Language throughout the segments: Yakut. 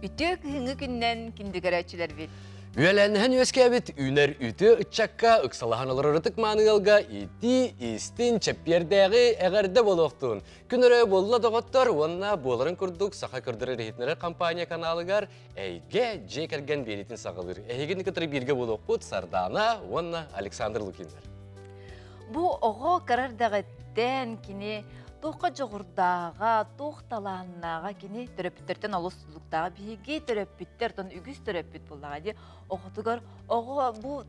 Үтүө күһүҥҥү күннэн күндү көрөөччүлэрбит. Үөлээннэһэн үөскээбит үүнэр үтүө ыччакка ыксалаһан олорор ытык мааны ыалга итии истин чэппиэрдээҕи эҕэрдэ буолуохтун. Күн өрөө буолла доҕоттор уонна буоларын курдук Саха көрдөрөр иһитиннэрэр компания каналыгар Эйгэ дьиэ кэргэн биэриитин саҕалыыр. Эһигини кытары бииргэ буолуохпут Сардаана уонна Александр Лукиннар. Бу оҕо кыра эрдэҕиттэн кини туохха дьоҕурдааҕа, туох талааннааҕа кини төрөппүттэртэн олус тутулуктааҕа. Биһиги төрөппүттэр, тон үгүс төрөппүт буоллаҕа дии, оҕотугар оҕо бу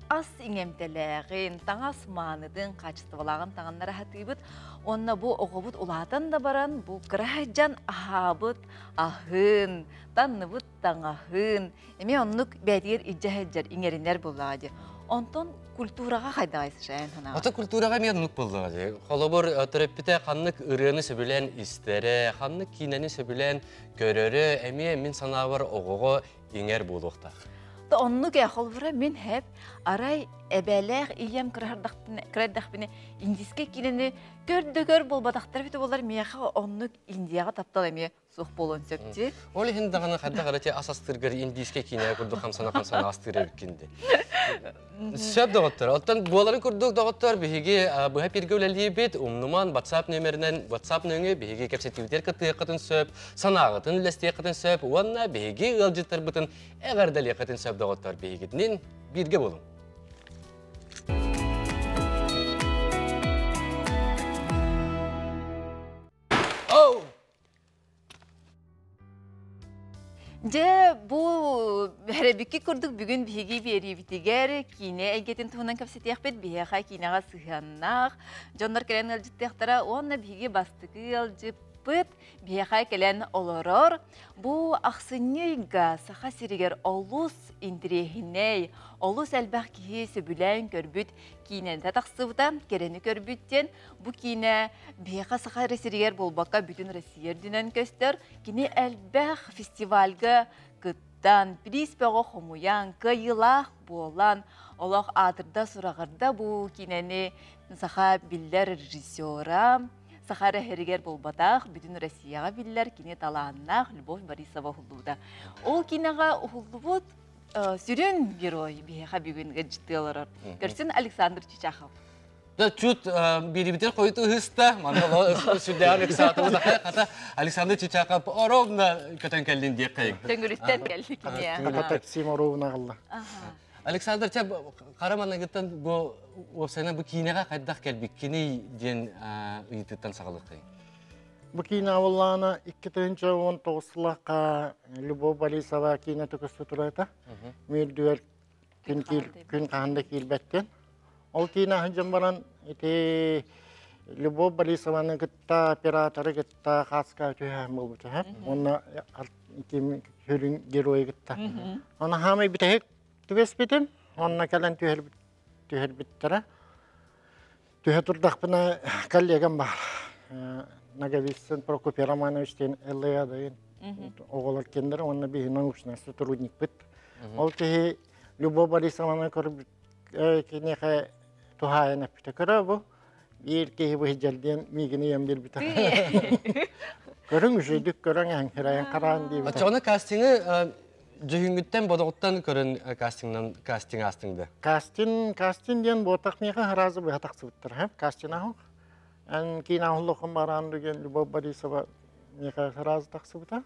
ас иҥэмтэлээҕин, таҥас маанытын, хаачыстыбалааҕын таҥаннара сатыыбыт. Уонна бу оҕобут улаатан да баран, бу кыра сылдьан аһаабыт аһын, танныбыт таҥаһын, эмиэ оннук бэйэтигэр илдьэ сылдьар, иҥэринэр буоллаҕа дии. Онтон культураҕа хайдаҕай сашайан санааҕа? Ото культураҕа эмиэ оннук буоллаҕа дии. Холобур, төрөппүтэ ханнык ырыаны сөбүлээн истэрэ, ханнык киинэни сөбүлээн көрөрө эмиэ мин санаабар оҕоҕо иҥэр буолуохтаах. Оннук ээ, холобура мин хэп арай эбээлээх ийэм кыра эрдэхпинэ индийскэй киинэни көр да көр буолбатахтар эбитэ буоллар миэхэ оннук Индияҕа таптал эмиэ суох буолуон сөп дии. Ол иһин даҕаны хайдах эрэ ас астыыргар индийскэй киинэ курдук хамсана-хамсана астыыр эбиккин дии. Сөп доҕоттор. Оттон буоларын курдук доҕоттор биһиги быһа пиргэ үлэлиибит. Умнуман WhatsApp нөмеринэн WhatsApp нөҥүө биһиги кэпсэтиибитигэр кыттыаххытын сөп, санааҕытын үллэстиэххитин сөп уонна биһиги ыалдьыттарбытын эҕэрдэлиэххитин сөп доҕоттор биһигитинин бииргэ буолуҥ. Оу! Дьэ, бу Хэрэбикки курдук бүгүн биһиги биэриибитигэр киинэ эйгэтин туһунан кэпсэтиэхпит. Биһиэхэ киинэҕэ сыһыаннаах дьоннор кэлэн ыалдьыттыахтара уонна биһиги бастакы ыалдьыппыт биһиэхэ кэлэн олорор. Бу ахсынньы ыйга Саха сиригэр олус интириэһинэй, олус элбэх киһи сөбүлээн көрбүт киинэтэ тахсыбыта, кэрэни көрбүт диэн Бу киинэ биһиэхэ Саха эрэ сиригэр буолбакка, бүтүн Россия үрдүнэн көстөр. Кини элбэх фестивальга кыттан, приз бөҕө хомуйан, кыайыылаах буолан, олох аатырда-сураҕырда бу киинэни саха биллэр режиссера, саха эрэ сиригэр буолбатах, бүтүн Россияҕа биллэр кини талааннаах Любовь Борисова уһуллубута. Ол киинэҕэ уһуллубут сүрүн герой биһиэхэ бүгүн ыалдьыттыы олорор. Көрсүн Александр Чичахов. Да чуть биирибитин хойут ыһыста, манна сүрдээҕин ыксаатыбыт ахай хата Александр Чичаков ровно көтөн кэллин диэххэйиҥ. Төҥүрүттэн кэлли кини. Хата такси моруубуна аҕалла. Александр, чэ хара маныгыттан бу уопсайынан бу киинэҕэ хайдах кэлбиккиний диэн ыйытыттан саҕалыаххайыҥ. Бу киинэ буоллаҕына 2019 сыллаахха Любовь Борисова киинэ көстө турар Мүрдүгэр күн күн хаһан да киирбэттин. Ол киинэ сылдьан баран ити Любовь Борисованы кытта операторы кытта хааска түһээн буолбута. Уонна ким сүрүн геройу кытта. Аны хаамай бүтэһик түбэспитим. Онно кэлэн түһэрбиттэрэ. Түһэ турдахпына коллегам баар. Наговицын Прокопий Романович диэн ЛА оҕолор кендер уонна биһи научный сотрудникпыт. Ол киһи Любовь Борисовнаны көрбүт киниэхэ туһаайан эппитэ. Көрө бу биир киһи быһыдьар диэн миигин ийэм биэрбитэ. Көрүҥ үчүгдүк көрөҥ эҥхирэйэн хараан диэбитэ. Оччоҕуна кастингы дьүһүҥҥүттэн бодоҕуттан көрөн кастингнан кастинг аастыҥ да? Кастинг, кастинг диэн буотах миэхэ сразу быһа тахсыбыттар. Һэ? Кастинг аһыл. Эн киин аһыллоххун бараан деген Любовь Борисова миэхэ сразу тахсыбыта.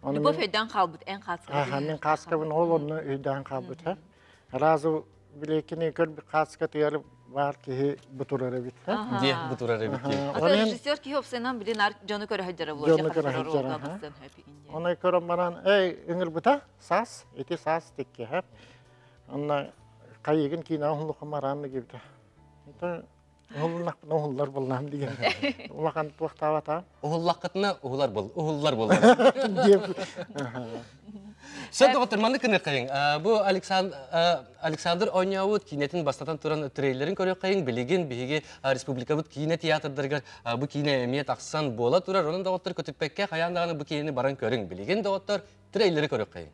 Любовь өйдөөн хаалбыт, эн хааскабын. Мин хааскабын ол онно өйдөөн хаалбыт. Сразу билekini көрбүт хааскатыгар баар киһи бутурар эбит. Диэ бутурар эбит. Режиссер киһи опсайынан билин дьону көрө сылдьара буолуо. Дьону көрө сылдьара. Оны көрөн баран, эй, ыҥырбыта, саас, ити саас тиккиһэ. Онно хайыгын киинэ уһуллухум бараан дигибитэ. Уһуллунахпына уһуллар буоллаам деген. Улахан туохтаабата. Уһуллаххытына уһулар бол, уһуллар буоллар. Сөп доҕоттор, маннык гыныаххайыҥ. Бу Александр оонньообут киинэтин бастатан туран трейлерин көрүөххэйиҥ. Билигин биһиги республикабыт киинэ театрдарыгар бу киинэ эмиэ тахсан буола турар. Онон доҕоттор көтүппэккэ хайаан даҕаны бу киинэни баран көрүҥ. Билигин доҕоттор трейлери көрүөххэйиҥ.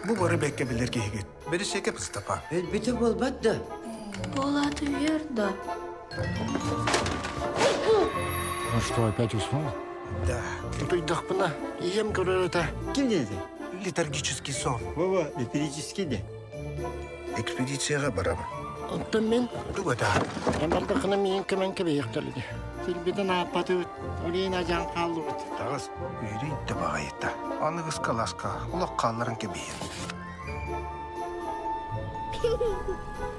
Бу бары бэккэ билэр киһигит. Бэрисиэкэ Ыстапаан. Өлбүтэ буолбат да? Буолааты үөр да. Ну что, опять уснул? Да. Утуйдахпына, ийэм көрөр этэ. Ким диэти? Летаргический сон. Вова, летаргический де. Экспедицияҕа барабын. Онтон мин Туга да? Бардахына миин көмөн кэбиһиэхтэрини. Силбитин ааппатыбыт, Олина дьаан хааллыбыт. Таҕыс, үөрүй да баҕайыта. Аныгыска ласка, олох хаалларан кэбиһин.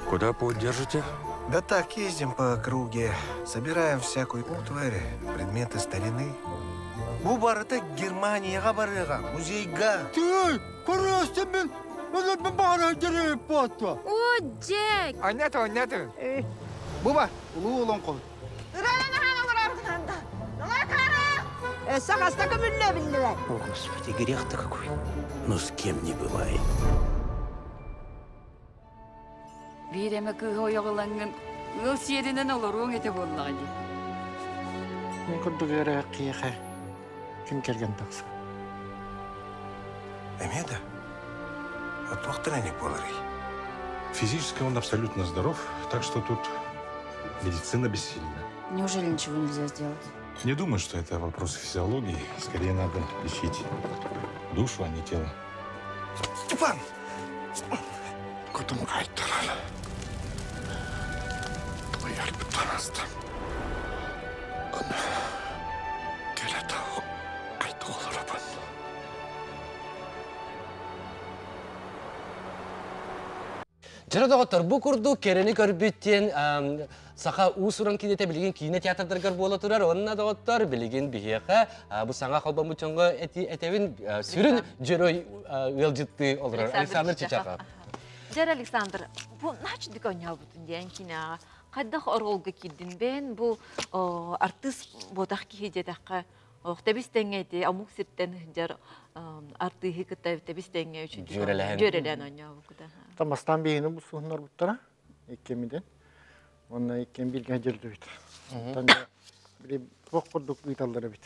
Куда путь держите? Да так, ездим по округе, собираем всякую утварь, предметы старины. Бу барыта Германияҕа барыаҕа, музейга. Ты, просто мен О, Джек! Аннята, аннята. Буба, улуу олоҥхо. Өссө хаста көмүллэ биллибэт. О, Господи, грех-то какой. Но с кем не бывает. Биир эмэ кыыһы ойоҕолоҥҥун ыал сиэринэн олоруоҥ этэ буоллаҕа дии. Мин курдук эрэ киһиэхэ ким кэргэн тахсар? Эмиэ да? А туохтан эник буоларый? Физически он абсолютно здоров, так что тут медицина бессильна. Неужели ничего нельзя сделать? Не думаю, что это вопрос физиологии. Скорее надо лечить душу, а не тело. Степан! Кутум хайтарар. Тулуйарбыттан астым. Аны кэлэ хайдах олоробун. Дьоро доҕоттор, бу курдук кэрэни көрбүт диэн саха уус-уран киинэтэ билигин киинэ театрдарыгар буола турар. Онно доҕоттор, билигин биһиэхэ бу саҥа холбоммут дьоҥҥо этэбин сүрүн дьөрөй ыалдьыттыы олорор Александр Чичахов. Дьэр Александр, бу наачдык оонньообутун диэн кинаҕа хайдах оруолга киирдин бэйэн бу артыыс буотах киһи диэтэххэ тэбис тэҥҥэ ити омук сиртэн сылдьар артыыһы кытта тэбис тэҥҥэ үчүгэй Дьүөрэлэһэн. Дьүөрэлээн оонньообуккута. Тамастан биһини бу суһуннарбыттара иккимиден. Онно иккиэн бииргэ дьөрдүбүт. Оттон били туох курдук ыыталлар эбит.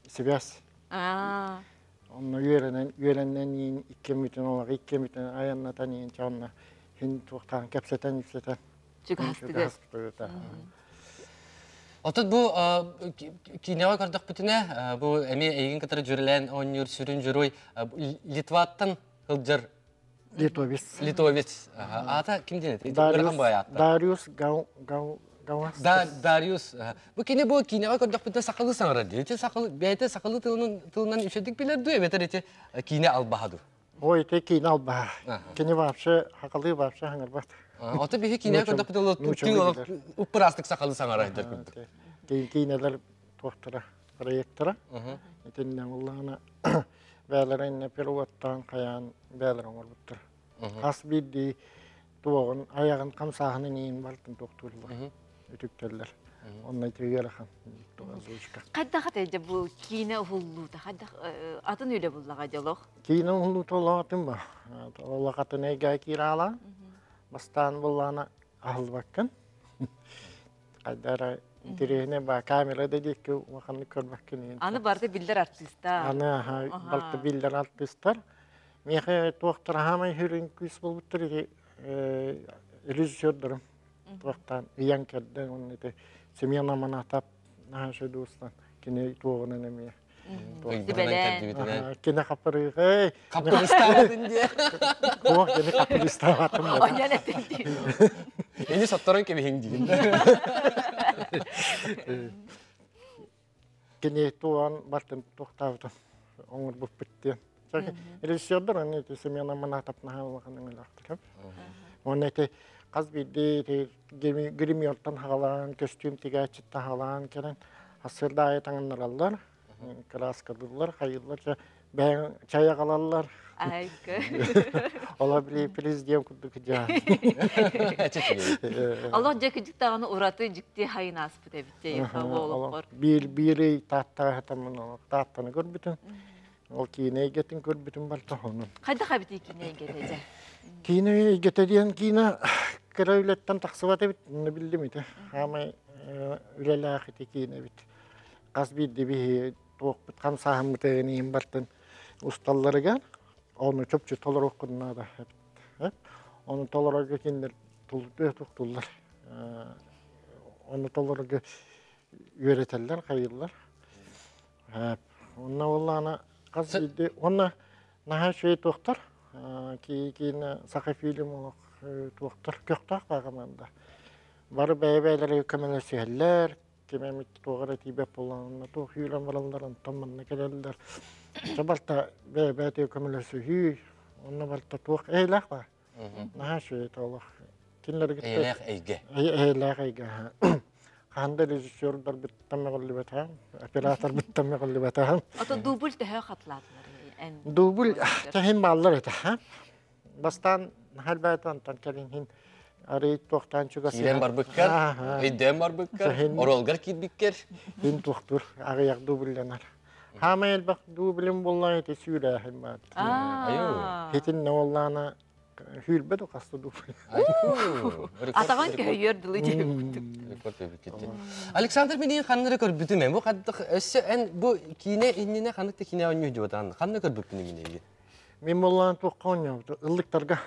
Сибээс. Онно үөрэнэн үөрэнэн иин иккимитин олох иккимитин айаннатан иин чонно хин туохтаан кэпсэтэн ипсэтэн Чугастыгы. Отут бу киинэҕэ көрдөхпүтүнэ, бу эмиэ эйигин кытары дьүрэлээн оонньуур сүрүн дьоруой Литваттан сылдьар Литовец. Литовец. Аата ким диэн этэй? Дариус Дариус Гау Гау Гауас. Дариус. Бу кини бу киинэҕэ көрдөхпүтүнэ сахалыы саҥарар дии. Ити сахалы бэйэтэ сахалыы тылынан тылынан үчүгдүк билэр дуу эбэтэр ити киинэ албаһа дуу? Ой, ити киинэ албаһа. Кини вообще сахалыы вообще саҥарбат. Ото биһи киинэ көрдөхпүтүнэ уппыраастык сахалыы саҥарар курдук. Киинэлэр туохтара проектора. Итиннэ улаана бээлэрин пилоттаан хайаан бээлэр оҥорбуттар. Хас биирдии туоҕун айаҕын хамсааһынын иин бартын туохтууллар, үтүктэллэр. Онно ити ыарахан озвучка. Хайдах ате бу киинэ уһуллуута хайдах атын үлэ буллаҕа дьолох? Киинэ уһуллуута олоҕатын ба. Олоҕатын эйгэ киираала. Бастаан буллаана аһылбаккын. Хайдара интэриэһинэй ба камера да диэки улаханнык көрбөккүн. Аны барыта биллэр артыыстар. Аны барыта биллэр артыыстар. Миэхэ туохтар хаамай хүрүн күүс болбуттар ити режиссердарым туохтаан ыйан кэрдэн уонна ити Семен Аманатап наһаа сөдуустан кини туоҕунан эмиэ Сибэлээн. Кини хапырыгай. Хапырыстаабатын диэ. Туох кини хапырыстаабатын. Оньян этин дии. Эни сотторон кэбиһиҥ диин. Кини туон бартын туохтаабытын оҥорбуппут диэн. Режиссердар аны ити Семен Аманатов наһаа улахан өҥөлөөхтөр. Уонна ити хас биирдии ити гримертан хаҕалаан, көстүүм тигээччиттэн хаҕалаан кэлэн ассыырда аайы таҥыннараллар, кырааскалыыллар, хайыыллар, бэйэҥ чай аҕалаллар. Ола били президент курдук дьаан. Олох дьэ кыдьык даҕаны ураты дьикти хайын ааспыт эбит дьэ олоххор. Биир биир ый Тааттаҕа хатаммын Тааттаны көрбүтүм. Ол киинэ эйгэтин көрбүтүм барта онон. Хайдах эбитий киинэ эйгэтэ дьэ? Киинэ эйгэтэ диэн киинэ кыра үлэттэн тахсыбат эбит, онно биллим ити. Хаамай үлэлээх ити киинэ эбит. Хас биирдии биһи туохпут хамсааһыммытын иһин бартын усталларыгар, ону чопчу толоруоххун наада эбит. Оны толорорго кинилэр туттуллар. Оны толорорго үөрэтэллэр, хайыыллар. Онно буоллаҕына хас биирдии уонна наһаа үчүгэй туохтар киинэ Сахафильм олох туохтар көхтөөх бааҕаманда. Бары бэйэ-бэйэлэригэр көмөлөсүһэллэр, ким эмит туох эрэ тиийбэт буоллаҕына туох үүрэн бараллар, онтон манна кэлэллэр. Чэ барыта бэйэ-бэйэтигэр көмөлөсүһүү, онно барыта туох эйэлээх баар. Наһаа үчүгэй олох. Кинилэргэ Эйэлээх эйгэ. Эйэлээх эйгэ. Хаһан да режиссердарбыттан мөҕүллүбэтэҕим, операторбыттан мөҕүллүбэтэҕим. Ото дубль төһө хатылаатылар? Дубль тэһин бааллар этэ. Бастаан наһаа элбээтэ, онтон кэлин иһин арый туохтаан чугас Киирэн барбыккар, өйдөөн барбыккар, оруолгар киирбиккэр. Хин туохтур аҕыйах дубльланар. Хаамай элбэх дублем буоллаҕа ити сүүрээһин баар. Хитин буоллаҕына Хүүрбэт хаста дубль. Атаҕын көһүйүөр дылы диэбит. Александр миниин ханнары көрбүтүм эн бу хаддах өссө эн бу киинэ иннинэ ханнык да киинэ оонньуу дьуотаан ханна көрбүппүн миниги? Мин боллаан туохха оонньообуту ыллыктарга.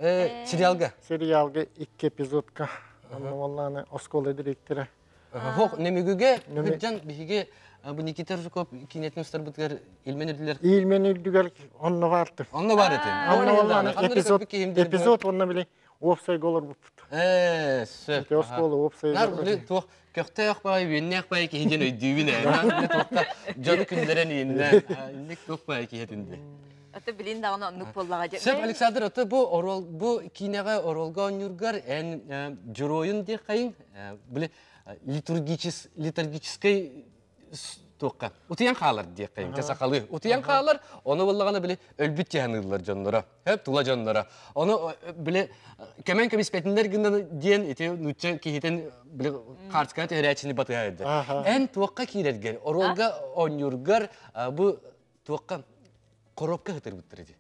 Сериалга. Сериалга икки эпизодка. Онно боллааны оскуола директора. Хоох Нөмүгүгэ сылдьан биһиги бу Никита Рыжиков киинэтин устарбытыгар Илмен үрдүлэр. Илмен үрдүгэр онно баартым. Онно бар этим. Онно боллааны эпизод эпизод онно били уопсайга олорбуппут. Ээ, сөп. Оскуола уопсайга. Нар били туох көхтөөх баай, үөннээх баай киһи диэн өйдүүбүн ээ. Туохта дьону күллэрэн ииннэ. Инник туох баай киһи этинди. Ата билин даҕаны оннук буоллаҕа дьэ. Сөп, Александр, ото бу орол бу киинэҕэ оролго оонньуургар эн дьоруойун диэххэйиҥ били литургический литургическай туохха утуйан хаалар диэххэйиҥ чэ сахалыы утуйан хаалар ону буоллаҕына били өлбүт тиһаныыллар дьонноро хөп тула дьонноро ону били көмөн көмүспэтиннэр гынан диэн ити нуучча киһитин били хаарчыкана түһэрээччини батыһа эрдэ эн туохха киирэргэр оруолга оонньуургар бу туохха коробка хытырбыттар ити.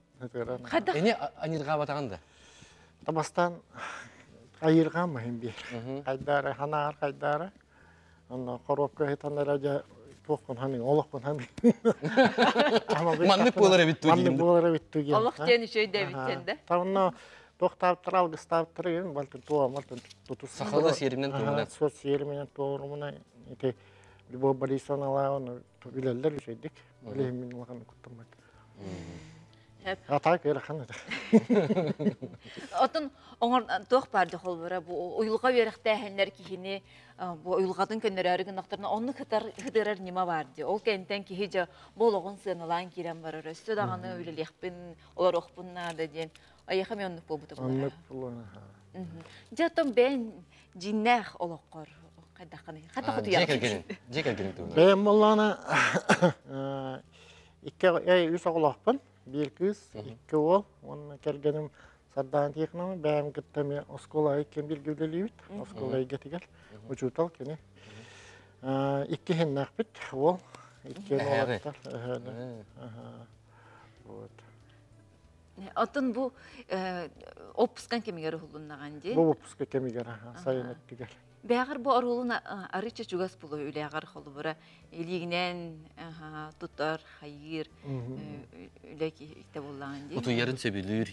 Эни аньырҕаабатаҕын да? Бастаан айырҕаан маһын биэр. Хайдаары ханаар хайдаары. Онно коробка хытан эрэ дьэ туохпун ханыы, олохпун ханыы. Маннык буолар эбит туу Маннык буолар эбит туу диэн. Олох диэн үчүгэй да эбит да. Таунна туохтааптар алгыстааптар балтын туо малтын тутус. Сахалыы сиэриминэн туомунан. Суот сиэриминэн туорумуна ити Любовь Борисовна Лаевна билэллэр үчүгэйдик. Билиһин мин улахан куттаммат. Атаак ыарахан этэ. Отон оҥор туох баар дьохолбура бу уйулҕа үөрэхтээһиннэр киһини бу уйулҕатын көннөрөөрү гыннахтарына оннук хытар хытырар ньыма баар дии. Ол кэнтэн киһи дьэ бу олоҕун сыаналаан киирэн барар. Өссө даҕаны үлэлиэхпин, олоруохпун наада диэн. Айыха мен оннук буолбута буолар. Оннук буолуона. Дьэ оттон бэйэн дьиҥнээх олоххор хайдаххыный? Хайдах Дьиэ кэргэнин, дьиэ кэргэнин туһунан. Бэйэм буоллаҕына икки үс оҕолоохпун. Биир кыыс, икки уол уонна кэргэним Сардаана Тихоновна бэйэм кытта эмиэ оскуола иккиэн бииргэ үлэлиибит. Оскуола эйгэтигэр учуутал кини. Икки иһиннээхпит уол, иккиэн уолаттар. Вот. Оттон бу отпускан кэмигэр уһулуннаҕын дии? Бу отпуска кэмигэр, сайын өттүгэр. Бэҕэр бу оруолун арыыча чугас булу үлэҕэр холобура илиигинэн тутар, хайыыр үлэ киһитэ буоллаҕын дии. Утуйарын сөбүлүүр.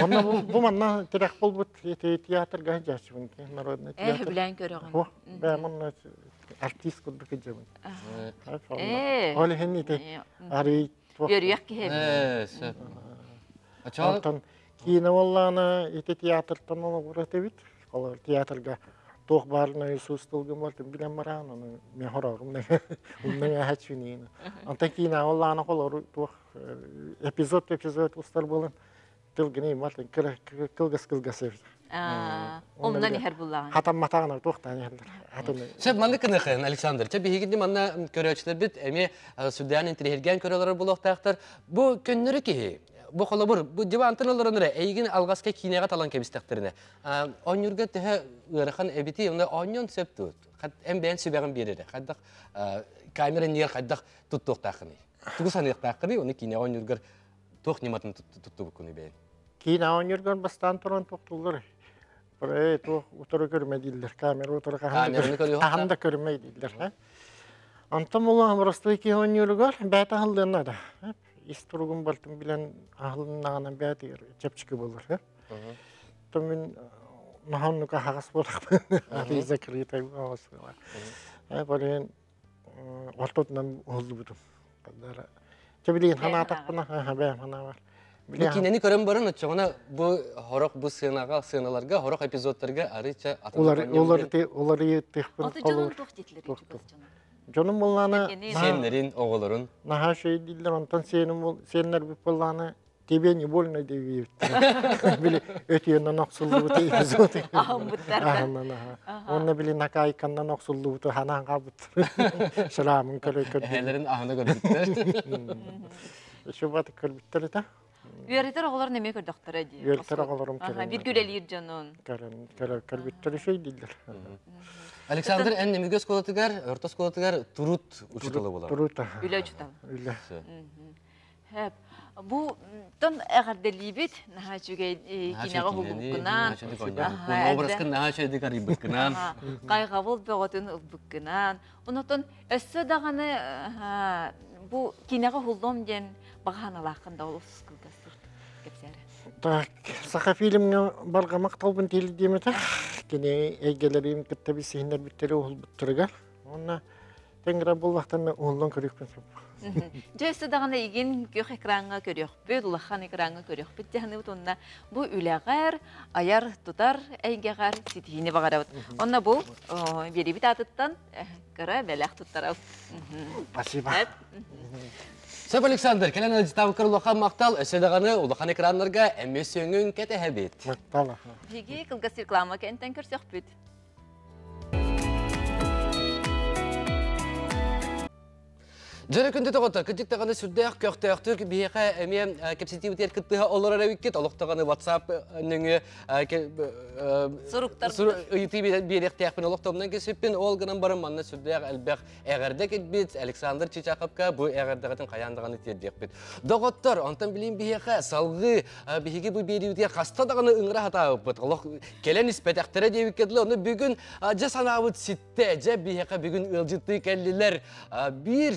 Онно бу манна тирэх буолбут театрга сылдьааччыбын народный театр. Сөбүлээн көрөҕүн. Бэйэм онно артист курдук сылдьабын. Ол иһин ити арый Үөрүйэх киһи эбит. Сөп. Онтон киинэ буоллаҕына ити театртан олоҕура этибит. Ол театрга туох баарына Иисус тылгын бартын билэн бараан, ону мен хорорум умна ээһэччүниин. Онтон киинэ буоллаҕына холору туох эпизод эпизод устар буолан тылгыны мартын кылгас кылгас эбит. Умнан иһэр буллаҕын. Хатамматаҕына туохтаан иһэллэр. Сөп маннык гыныахын, Александр. Чэ биһигини манна көрөөччүлэрбит эмиэ сүрдээн интириэһиргээн көрөлөр буолуохтаахтар. Бу көннөрү киһи, бу холобур, бу дивантан олорон эрэ эйигин алҕаска киинэҕэ талан кэбистэхтэринэ, оонньуурга төһө ыарахан эбитий, онно оонньуон сөп дуо? Эн бэйэн сүбэҕин биэр эрэ. Хайдах камера иннигэр хайдах туттуохтааххыный? Тугу саныахтааххыный, ону киинэҕэ оонньуургар туох ньыматын туттубуккунуй бэйэҥ? Киинэ оонньуургар бастаан туран туохтууллар Ээ, туох утары көрүмэ дииллэр, камера утары хаһан да көрүмэ дииллэр. Онтон буоллаҕына боростуой киһи оонньууругар бэйэтэ аһыллыан наада. Ис туругун барытын билэн аһылыннаҕына бэйэтигэр чэпчэки буолар. То мин наһаа аһаҕас буолахпын. Арый закрытай оҕосула. Барыан ортотунан уһуллубутум. Чэ билигин ханаатахпына, бэйэм ханаабар. Бу киинэни көрөн баран оччоҕуна бу хорох бу сыанаҕа сыаналарга хорох эпизодтарга арыйча уларыйытыахпын Аты дьонун туох диэтилэр чугас дьонун? Дьонум буллаана сиэннэрин, оҕолорун. Наһаа үчүгэй дииллэр, онтон сиэним сиэннэрбит буоллаана тебе не больно диэбиттэр. Били өтүйэнэн охсуллубут эпизод. Аһыммыттар. Аһынан аха. Уонна били накайканнан охсуллубуту ханаан хаалбыттар. Шрамын көрө көрдүм. Эһэлэрин аһына көрбүттэр. Шубаты көрбүттэр этэ. Үөрэтэр оҕолорун эмиэ көрдөхтөрө дии. Үөрэтэр оҕолорум көрөн. Бир күрэлиир дьонун. Көрөн, көрбүттэр үчүгэй дииллэр. Александр эн Нөмүгү оскуолатыгар, орто оскуолатыгар турут учуутала буолар. Турут. Үлэ учуутала. Үлэ. Хэп. Бу тон эҕэрдэлиибит наһаа үчүгэй кинэҕэ уһулбуккунан. Образкын наһаа үчүгэйдик арыйбыккынан. Хайҕабыл бөҕөтүн ылбыккынан. Онотон өссө даҕаны бу кинэҕэ уһуллуом диэн баҕаһаналааххын да ол кылгастык кэпсээрэ. Так, Саха фильмҥа барҕамах талбын тиэлдиэм этэ. Кини эйгэлэрин кытта билсиһиннэрбиттэрэ уһулбуттарыгар. Уонна тэҥҥэ буоллахтарына уһуллан көрүөхпүн сөп. Дьэ өссө даҕаны игин күөх экраҥҥа көрүөхпүт, улахан экраҥҥа көрүөхпүт дьаһаныбыт уонна бу үлэҕэр, айар тутар эйгэҕэр ситиһиини баҕарабыт. Онно бу биэриибит аатыттан кыра бэлэх туттарабыт. Спасибо. Сөп Александр, кэлэн ыалдьытаабыккар улахан махтал, өссө даҕаны улахан экраннарга эмиэ сөҥүн кэтэһэбит. Махтал. Биһиги кылгас реклама кэнтэн көрсөхпүт. Дьөрө күндү тоҕото, кырдьык даҕаны сүрдээх көхтөөхтүк биһиэхэ эмиэ кэпсэтиибитигэр кыттыһа олорор эбиккит. Олох даҕаны WhatsApp нөҥүө суруктар ыйытыы биэриэхтээхпин олох томнан кэсиппин. Ол гынан баран манна сүрдээх элбэх эҕэрдэ кэлбит Александр Чичаховка бу эҕэрдэҕитин хайаан даҕаны тиэрдиэхпит. Доҕоттор, онтон билин биһиэхэ салгыы биһиги бу биэриибитигэр хаста даҕаны ыҥыра хатаабыппыт. Олох кэлэн испэтэхтэрэ диэбиккэ дылы, ону бүгүн дьэ санаабыт ситтэ. Дьэ биһиэхэ бүгүн ыалдьыттыы кэллилэр. Биир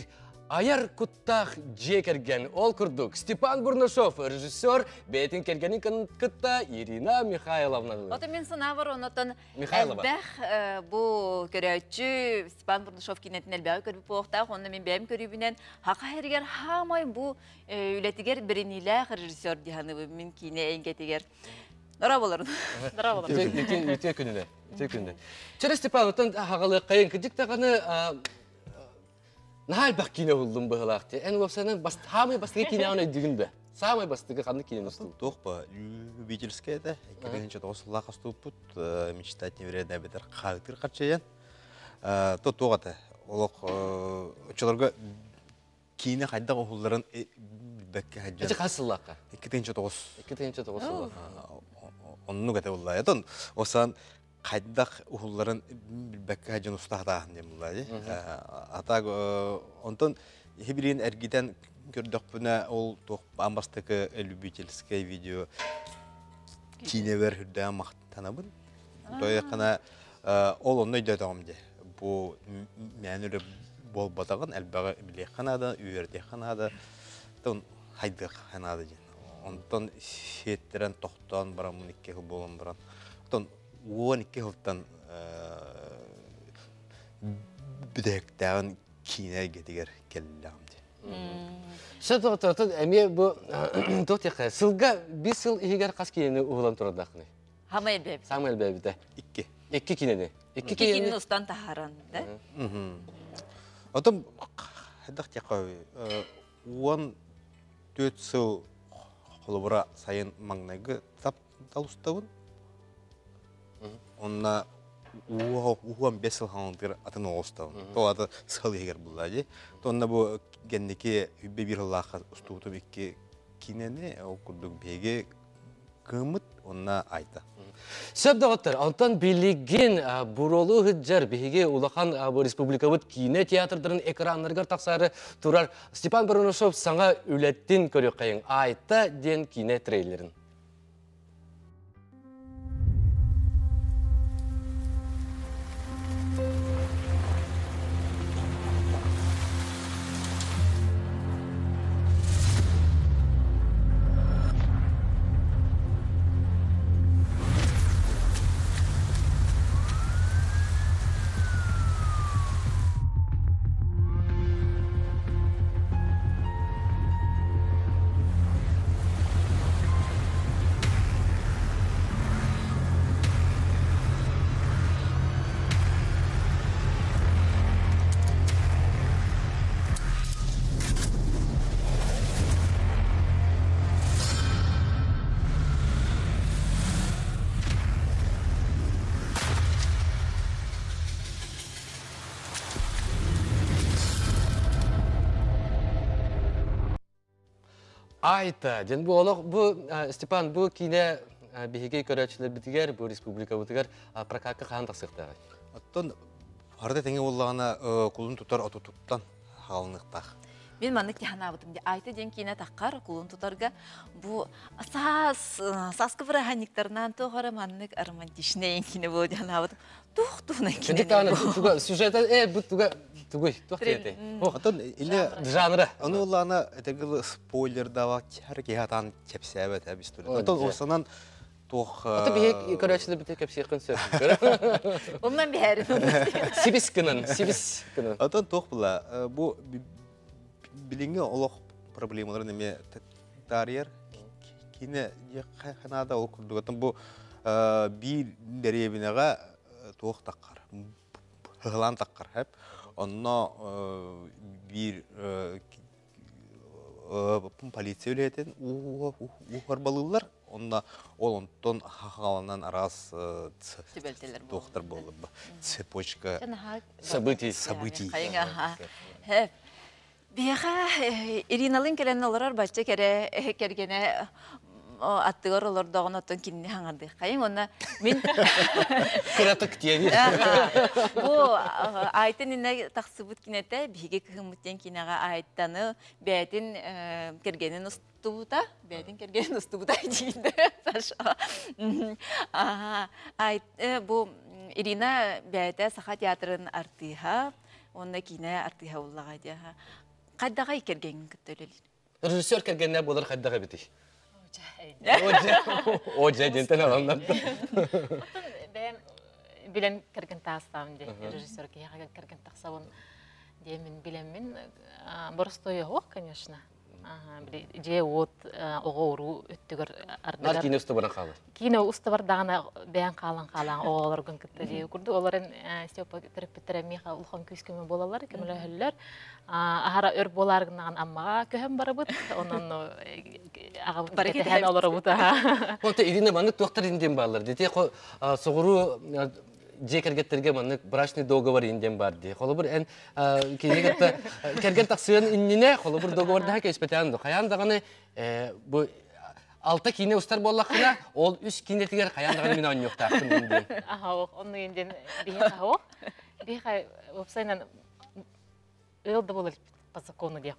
айар куттаах дьиэ кэргэн. Ол курдук, Степан Бурнашов, режиссер, бэйэтин кэргэнин кытта Ирина Михайловна. Ото мин санаабар онотон Михайлова. Элбэх бу көрөөччү Степан Бурнашов киинэтин элбэҕи көрбүт буолуохтаах. Онно мин бэйэм көрүүбүнэн Хаха сиригэр хаамай бу үлэтигэр бэриниилээх режиссер диһаныбын мин киинэ эйгэтигэр. Дора болорун. Дора болорун. Үтүө күнүнэ. Үтүө күнүнэ. Чөрө Степан, оттон хагалыаккайын кыдьык даҕаны Наһаа элбэх киинэ уһуллум быһылаах дии. Эн уопсайынан саамай бастакы киинэҕин өйдүүгүн да? Саамай бастакы ханнык киинэни устубут? Туох ба любительская этэ. 2009 сыллаах устубуппут. Мечтать невероятно эбэтэр хаһыытыыр харчыйан. То туох этэ. Олох оччолорго киинэ хайдах уһулларын билбэккэ сылдьан. Ити хас сыллаахха? 2009. 2009 сыллаахха. Оннук этэ булла. Отон осан хайдах уһулларын билбэккэ дьон уста хатааһын диэн булла дии. Атаак онтон хибирин эргитэн көрдөхпүнэ ол туох аан бастакы любительское видео киинэбэр үрдээн махтанабын. Тойоххана ол онно өйдөөтөҕүм дии. Бу мээн үлэ буолбатаҕын элбэҕи билиэххэ наада, үөрэтиэххэ наада, хайдыахха наада диэн. Онтон сиэттэрэн тохтоон бараммын икки сыл буолан баран оттон 12 сылтан бүтэһиктээҕин киинэ эйгэтигэр кэллэҕим дии. Сөп доҕоттор, эмиэ бу туох диэххэ, сылга биир сыл иһигэр хас киинэни уһулан турардааххыный? Хамай элбээбит. Саамай элбээбитэ. Икки. Икки киинэни. Икки киинэни устан таһааран, да? Отон хайдах диэххэ, 14 сыл холобура сайын маҥнайгы таптал устабын. Онно уһуон бес сыл хаҥылтыгар атын оҕо устабын. То аты сыл иһигэр булла дии. Онно бу кэнники үбэ биир сыллаахха устубутум икки киинэни ол курдук биһиги кыыммыт уонна айта. Сөп доҕоттор, онтон билигин буруолуу сылдьар биһиги улахан республикабыт киинэ театрдарын экраннарыгар тахсаары турар Степан Бароносов саҥа үлэтин көрүөххэйиҥ Айта диэн киинэ трейлерин. Айта, дьэн бу олох бу Степан бу киинэ биһиги көрөөччүлэрбитигэр, бу республикабытыгар прокатка хаһан тахсыахтааҕый? Оттон харда тэҥэ буоллаҕына кулун тутар отутуттан хаалыныахтаах. Мин маннык тиһанаабытым ди Айта диэн киинэ таххар кулун тутарга бу саас сааскы бырааһынньыктарынан туох эрэ маннык романтичный киинэ буолуо диэн санаабытым. Туох туһунан киинэ туга сюжета э бу туга тугуй туох диэтэй? Оттон или жанра. Ону улаана этэгил спойлердава хар киһи атаан кэпсээбэт эбис тур. Оттон осанан туох Ата биһи көрөөччүлэр бите кэпсиэххин сөп. Оннан биһэрин. Сибис гынан, сибис гынан. Оттон туох була бу билиҥҥи олох проблемаларын эмиэ таарыйар киинэ ханаада ол курдук. Оттон бу биир дэриэбинэҕэ туох таххар ыһылаан таххар хэп. Онно биир полиция үлэһитин уһарбалыыллар. Онно ол онтон хааланан араас туохтар буолар цепочка событий. Событий. Биһиэхэ Ириналыын кэлэн олорор бачча кэрэ кэргэнэ аттыгар олордоҕун оттон кинини хаҥардыаххайыҥ уонна мин кыратык диэни бу Айтын иннэ тахсыбыт кинэтэ биһиги кыһыммыт диэн кинэҕэ Айтаны бэйэтин кэргэнин устубута бэйэтин кэргэнин устубута диир Саша бу Ирина бэйэтэ Саха театрын артыыһа уонна киинэ артыыһа буллаҕа диэ хайдаҕай кэргэҥҥин кытта үлэлиир Режиссер кэргэннээх буолар хайдах эбитий? О, дьэ, диэнтэн аланнар. Бэйэм билэн кэргэн таастаабын дии. Режиссер киһиэхэ кэргэн тахсабын диэмин билэммин. Боростуой оһох, конечно. Дьиэ-уот оҕо-уруу өттүгэр ардыгар. Киинэ уста баран хаалар. Киинэ уста бардаҕына бэйэҥ хаалан хаалаан оҕолоргун кытта дии курдук. Олорон Степа төрөппүттэрэ миэхэ улахан күүс көмө буолаллар, көмөлөһөллөр. Аһара өр буолаар гынаҕын Аммаҕа көһөн барабыт. Онон аҕабыт кэтэһэн олоробут. Онто Ирина маннык туохтар индиэн бааллар. Дити соҕуруу дьиэ кэргэттэргэ маннык брачный договор индиэн бар дии. Холобур эн кини кытта кэргэн тахсыан иннинэ холобур договордаһа кэспэтээн до. Хайаан даҕаны бу алта киинэ устар буоллаххына, ол үс киинэтигэр хайаан даҕаны мин оонньуохтаахпын диэн. Аха, онну индиэн биһиэхэ оһох. Биһиэхэ уопсайынан ыал да буолар по закону диэх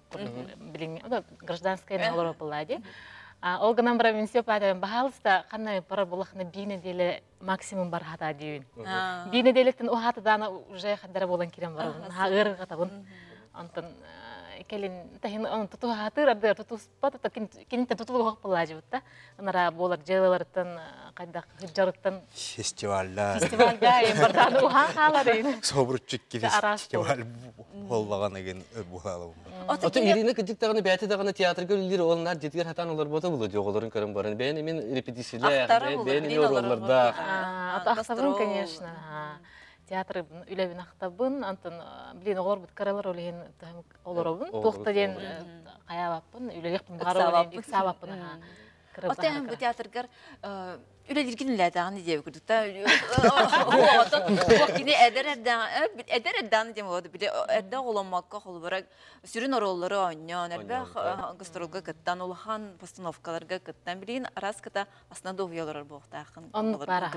билиҥҥи гражданская олорор буоллаа дии. Ол гынан баран мин все паатабын баһаалыста ханна пара булахна бии неделе максимум бархата диибин. Бии неделеттен уһаатадаана уже хаддара буолан кирен барабын. Наһаа ыарырҕатабын. Онтон кэлин таһин он тутуһаатыр ардыгар тутуспат киниттэн тутулуһуох буолаажыбытта. Ынара буолар дьыалаларыттан хайдах сылдьарыттан фестивальда фестивальда бардааны уһаан хаалар Собурчукки фестиваль буоллаҕан эгин буһаалабын. Ото Ирина кырдьык даҕаны бэйэтэ даҕаны театрга үлэлиир ол наар дьиэтигэр хатаан олорбота булу оҕолорун көрөн баран бэйэн эмин репетициялээх бэйэн эмиэ оруоллардаах. Ахтабын, конечно. Театр үлэбин ахтабын. Антон, блин, оҕолорбут кыралар ол иһин олоробун. Туохта диэн хайаабаппын, үлэлиэхпин баҕарабын, ыксаабаппын. Оттон бу театргар үлэлииргин үлэлээтэҕин диэбит курдук та кини эдэр эдэр эрдэҕин диэн буолуо били эрдэ оҕоломмокко холобура сүрүн оруоллары оонньоон элбэх гастролга кыттан улахан постановкаларга кыттан билигин араас кыта астына дуоһуйа олорор буолуохтааххын оннук баар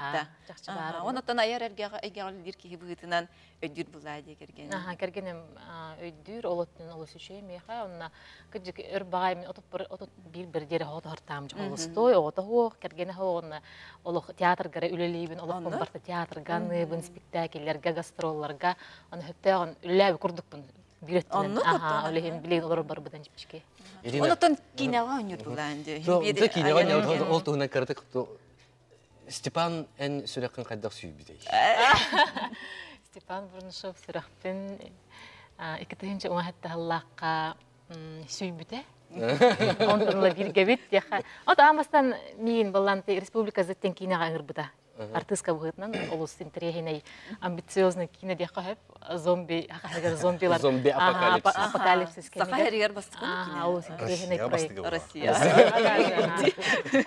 чахчы баар онон айар эйгэҕэ үлэлиир киһи быһыытынан өйдүүр булаа дии кэргэним. Аха, кэргэним өйдүүр, ол өттүнэн олус үчүгэй миэхэ. Онно кырдьык өр баҕай мин 31 бір диэри оҕото холустой, оҕото суох, кэргэнэ суох, онно олох театргара үлэлиибин, олохпун барыта театрга аныыбын, спектакльлэргэ, гастролларга, аны сөптөөҕүн үлэлээби курдукпун биир өттүнэн. Аха, ол иһин билигин олорор барбытын чипчики. Онотон киинэҕэ оонньуур булаан дии. Киинэҕэ оонньуур ол туһунан кыратык Степан эн сүрэххин хайдах сүүйбүтэй? Степан Бурнашов сүрэхпин 2017 сыллаахха сүүйбүтэ. Онтон ыла бииргэбит диэххэ. От аан бастаан миин балланты республика зыттен киинэҕэ ыҥырбыта. Артыыска быһыытынан олус интэриэһинэй, амбициозный киинэ диэххэ сөп. Зомби, хахыгар зомбилар. Зомби апокалипсис. Апокалипсис Саха хэригэр бастыкы киинэ. Олус интэриэһинэй проект. Россия.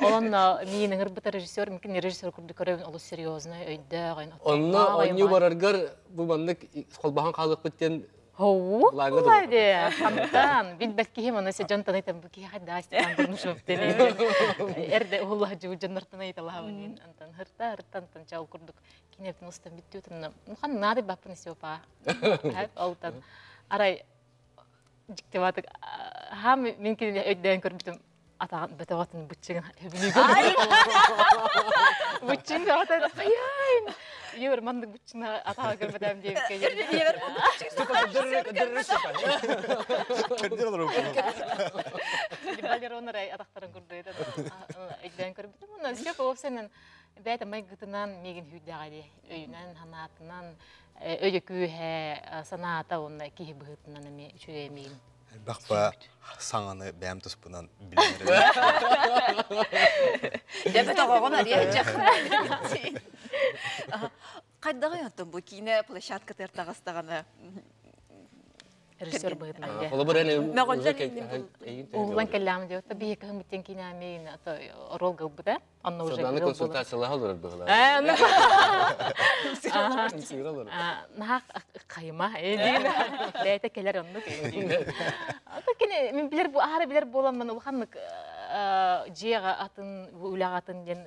Олон миин ыҥырбыта режиссер, микин режиссер курдук көрөбүн олус серьезный, өйдөөх. Онно оонньуу бараргар бу маннык холбоһон хаалыахпыт диэн. Хоу, де, хантан, билбэт киһи маны се дьон танайтан бу киһи хайда Степан Бурнашов дени. Эрде ухулла жуу дьоннортан айталаабын антан хырта хыртан тан чал курдук кинептин устан бүттү хан нады баппын Степа. Олтан арай дьиктибатык хам мин кинини өйдөөн көрбүтүм атаҕын бөтөҕөтүн быччыгын быччыҥ бөҕөтөн хайаан ийэбэр маннык быччыҥ атаҕа көрбөтөм диэбиккэ ийэбэр балерон арай атахтарын курдуйда өйдөөн көрбүтүм онон Степа вовсенен бэйэтэ майгытынан миигин хүйдэҕэ дии өйүнэн санаатынан өйө күүһэ санаата уонна киһи быһыытынан эмиэ үчүгэй миигин Элбэх ба саҥаны бэйэм туспунан билинэр. Дьэ тоҕоҕун арыйа Хайдаҕый оттон бу киинэ площадкатыгар таҕыстаҕына режиссер быһыытынан Холобур эн Уһулан кэллэҕим диэт, биһи кыһыммыттан киинээмин ролл гылбыта. Онно уже Сардаана консультациялаһа олорор быһылаах. Наһаа хайма бэйэтэ кэлэр оннук кини мин билэр бу аһара билэр буоламмын улаханнык дьиэҕэ атын үлэҕэ атын диэн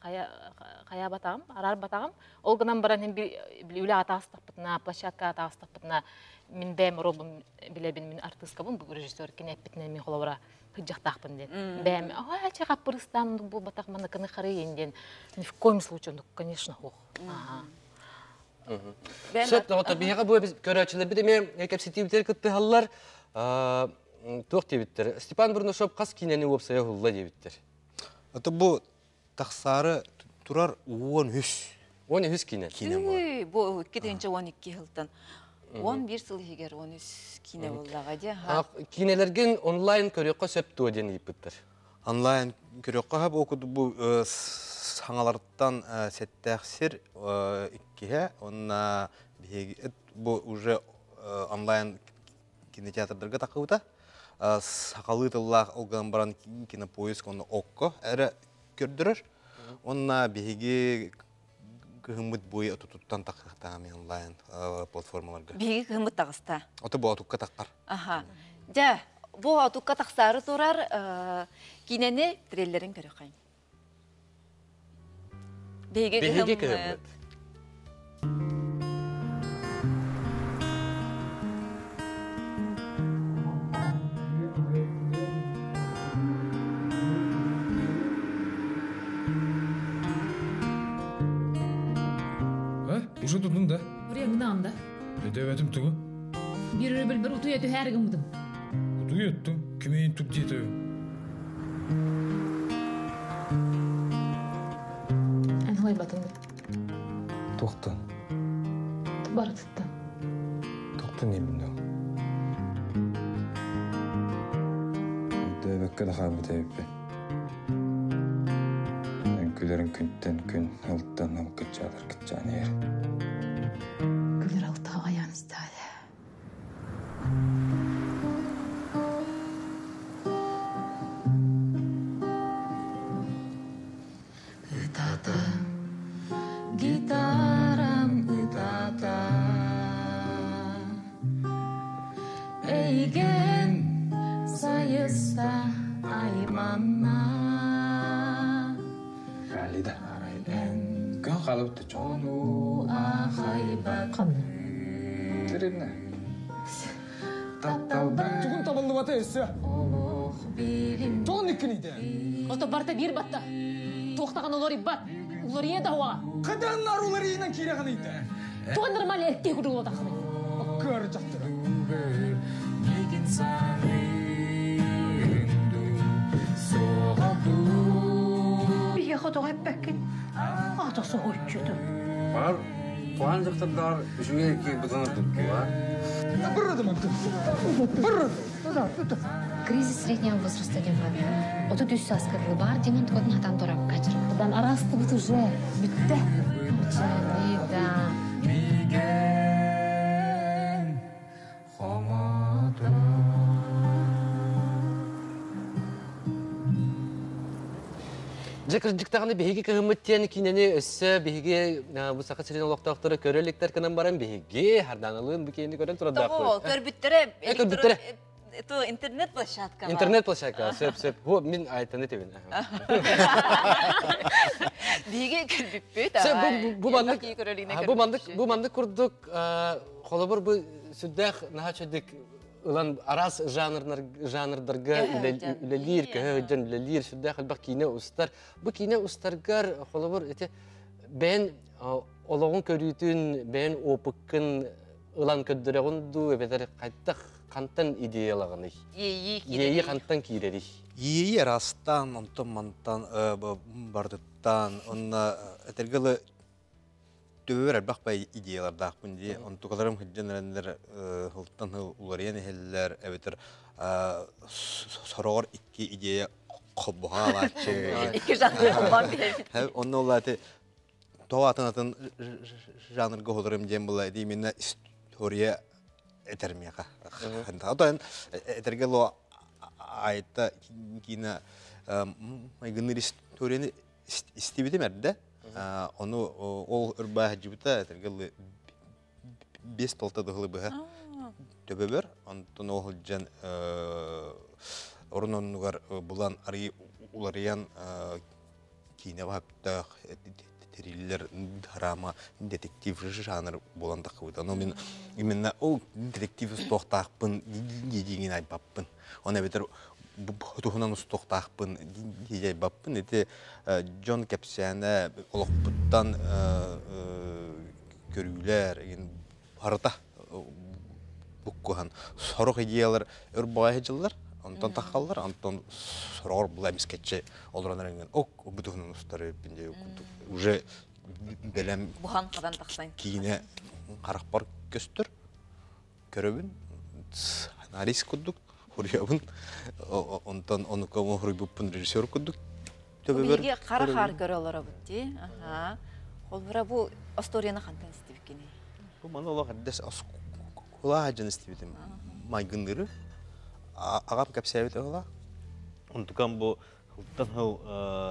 хайа батаҕым араар батаҕым ол гынан баран мин үлэҕэ таҕыстахпытына площадкаҕа таҕыстахпытына мин бэйэм ролбун билэбин мин артыыскабын бу режиссер кини эппитинэн мин холобура сылдьахтаахпын диэн. Бэйэм ой чэ хаппырыстаан буолбатах маныкыны харыйын диэн ни в коем случае ну конечно ох. Сөп доҕоттор биһиэхэ бу көрөөччүлэрбит эмиэ кэпсэтиибитигэр кыттыһаллар. Туох диэбиттэр? Степан Бурнашов хас киинэни уопсайа уһулла диэбиттэр. Это бу тахсаары турар 13. 13 киинэ. Киинэ Бу 2012 сылтан 11 сыл иһигэр 13 киинэ буоллаҕа дии. Киинэлэргин онлайн көрүөххэ сөп дуо диэн ыйыппыттар. Онлайн көрүөххэ сөп ол курдук бу саҥалартан сэттээх сир иккиһэ уонна биһиги бу уже онлайн кинотеатрдарга таххыбыта. Сахалыы тыллаах ол гынан баран кинопоиск онно окко эрэ көрдөрөр. Онна биһиги кыһыммыт буй отутуттан таххахтаам онлайн платформаларга. Биһиги кыһыммыт таҕыста. Ото бу отукка таххар. Аха. Дьэ, бу отукка тахсаары турар киинэни трейлерин көрөхөйүн. Биһиги кыһыммыт. А? Уже тудун да? Урегынан да. Өдөбөтүм тугу? Бир өрөбүл бір утуя түһәр гымдым. Утуя өттүм. Кимейин тук диэтэ. Эн халайбатың. Туохтан? Барытыттан. Туохтан именно? Өйдөөбөккө да хаалбыт эбиппин. Эн күлэрин күнтэн күн алтан ал кыччаатар кыччаан иһэр. Күлэр алтаҕа айаан истэҕэ. Ытата, гитарам ытата, Эйген сайыста айманна. Алида. Күн қалып Ону ахайбат. Теребне. Тугун табыллыбата өссө. Тоғын иккиниде. Ото барта бир батта. Туохтаҕан олор иббат. Уларыйа да уаҕа. Каданнар уларыйынан киирэҕин ыйда. Туган нормально эркей курдук олотаххыный. Көр дьахтара. Биһиэхэ тоҕо эппэккин? Ата соһуччутун. Бар, туан дьахтардар үчүгэй киирбитин ордуктуга. Кризис среднего возраста диэн бар. Отут үс сааска дылы баар диэн онтукатын хатан турабыкка дьарыктадан араастыбыт уже бүттэ. Да. Дьэ кырдьык даҕаны биһиги кыһыммыт диэн киинэни өссө биһиги бу Саха сирин олохтоохторо көрө иликтэр гынан баран биһиги Хардааналыын бу киинэни көрөн турардаахпыт. Көрбүттэрэ. Көрбүттэрэ. Это интернет площадка. Интернет площадка, сөп сөп. Бу мин айтаны тебин. Биһиги көрбүппүт. Бу маннык бу маннык бу маннык курдук холобур бу сүрдээх наһаа чөдүк ылан араас жанрдарга үлэлиир, көһө сылдьан үлэлиир, сүрдээх элбэх киинэ устар. Бу киинэ устаргар холобур ити бэйэн олоҕун көрүүтүн, бэйэн опыккын ылан көрдөрөҕүн дуу, эбэтэр хайдах хантан идеялаҕыный? Иэйии хантан киирэрий? Иэйии араастаан, онтон мантан бардыттан, онно этэргэ Төбөбөр элбэх бай идеялардаахпын дии. Онтукаларым сылдьан эрэннэр сылтан сыл уларыйан иһэллэр эбэтэр сороҕор икки идея холбоһо алааччы. Икки жанр холбоон биһэбит. Онно улааты тоҕо атын атын жанрга уһуларым диэн була именно история этэр миэхэ. Отон этэргэ ло айта киинэ майгынныыр историяны истибитим эрдэ. Ону ол ырбаа сылдьыбыта этэргэ бес толта дыһылы быһа төбөбөр. Онтон ол сылдьан орун оннугар булан арый уларыйан киинэ баһаптаах триллер, драма, детектив жанр буолан таххыбыта. Но мин именно ол детектив устуохтаахпын диигин айбаппын. Оны эбэтэр туһунан устуохтаахпын дии Ити дьон кэпсээнэ олохпуттан көрүүлэр барыта буккуһан сорох идеялар өр баҕайы дьыллар онтон таххаллар онтон сороҕор була эмискэччи олорон эрэн ок бу туһунан устар уже бэлэм бухан хадан тахсан киинэ харахпар көстөр көрөбүн сценарист курдук хуруйабын онтон онука хуруйбуппун режиссер курдук төбөбөр биһиги хара хаар көрө олоробут дии аха холбура бу историяны хантан истибиккиний бу маны олох эрдэс оскуола дьон истибитим майгынныры аҕам кэпсээбит ыла онтукан бу Ылтан сыл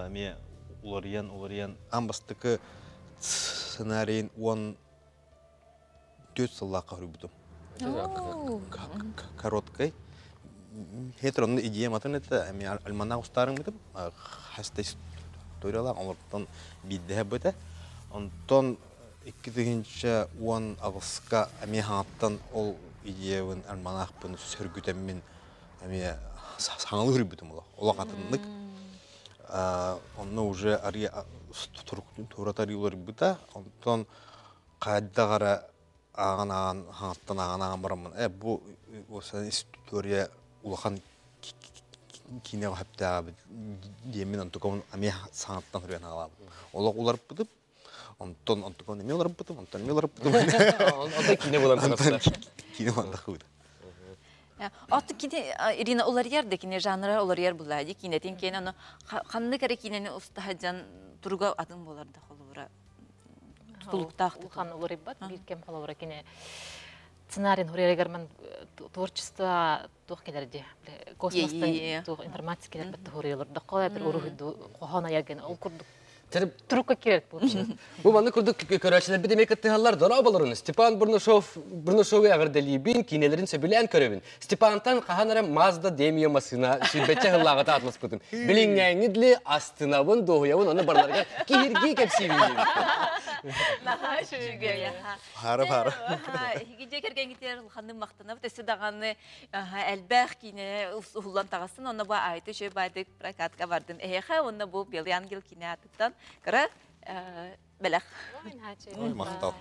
эмиэ уларыйан уларыйан аан бастакы сценарийын уон түөрт сыллаахха суруйбутум. Короткай. Хетер онно идеям атын этэ, эмиэ альманах устаарыҥмытым. Хаста историялаах, олортон биирдэһэ быта. Онтон 2018-ка эмиэ хаҥаттан ол идеябын, альманахпын сөргүтэммин эмиэ саҥалыы суруйбутум олох. Олох атыннык. Онно уже арыйа туруктун туора уларыйбыта. Онтон хайдах эрэ ааҕан ааҕан хаҥаттан ааҕан ааҕан бараммын э бу история улахан киинэҕэ сөптөөҕө диэммин онтукабын эмиэ саҥаттан суруйан хаалаабытым. Олох уларыппытым. Онтон онтукабын эмиэ уларыппытым, онтон эмиэ уларыппытым. Онтон киинэ булан Онтон киинэ булан тахсыбыта. Оттон кини Ирина уларыйар да кини жанра уларыйар булла ди киинэтин киэн ону ханнык эрэ киинэни устаһадьан туруга атын буолар да холобура тутулуктаах улахан уларыйбат биир кэм холобура кини сценарийын хуруйарыгар ман творчество туох кэлэр дии космостан туох информация кэлэр бат хуруйалар доххо эбэр уруһуйду хоһоон айарген ол курдук Трукка киирэр вообще. Бу маннык курдук көрөөччүлэрбит эмиэ кыттыһаллар дорооболорун. Степан Бурнашов Бурнашову эҕэрдэлиибин, киинэлэрин сөбүлээн көрөбүн. Степантан хаһан эрэ Mazda Demio массыына сүүрбэччэ сыллааҕыта атласпытым. Билиҥҥээҥҥи дили астынабын, дуоһуйабын, онно барыларыгар киһиргии кэпсиибин диэбиттэр. Наһаа үчүгэй. Баара баара. Эһиги дьиэ кэргэҥҥитигэр улаханнык махтанабыт. Өссө даҕаны элбэх киинэ уһуллан таҕыстын. Онно бу айты үчүгэй баайдык прокатка бардын. Эһиэхэ уонна бу Белый ангел киинэ аатыттан кыра бэлэх. Махтал.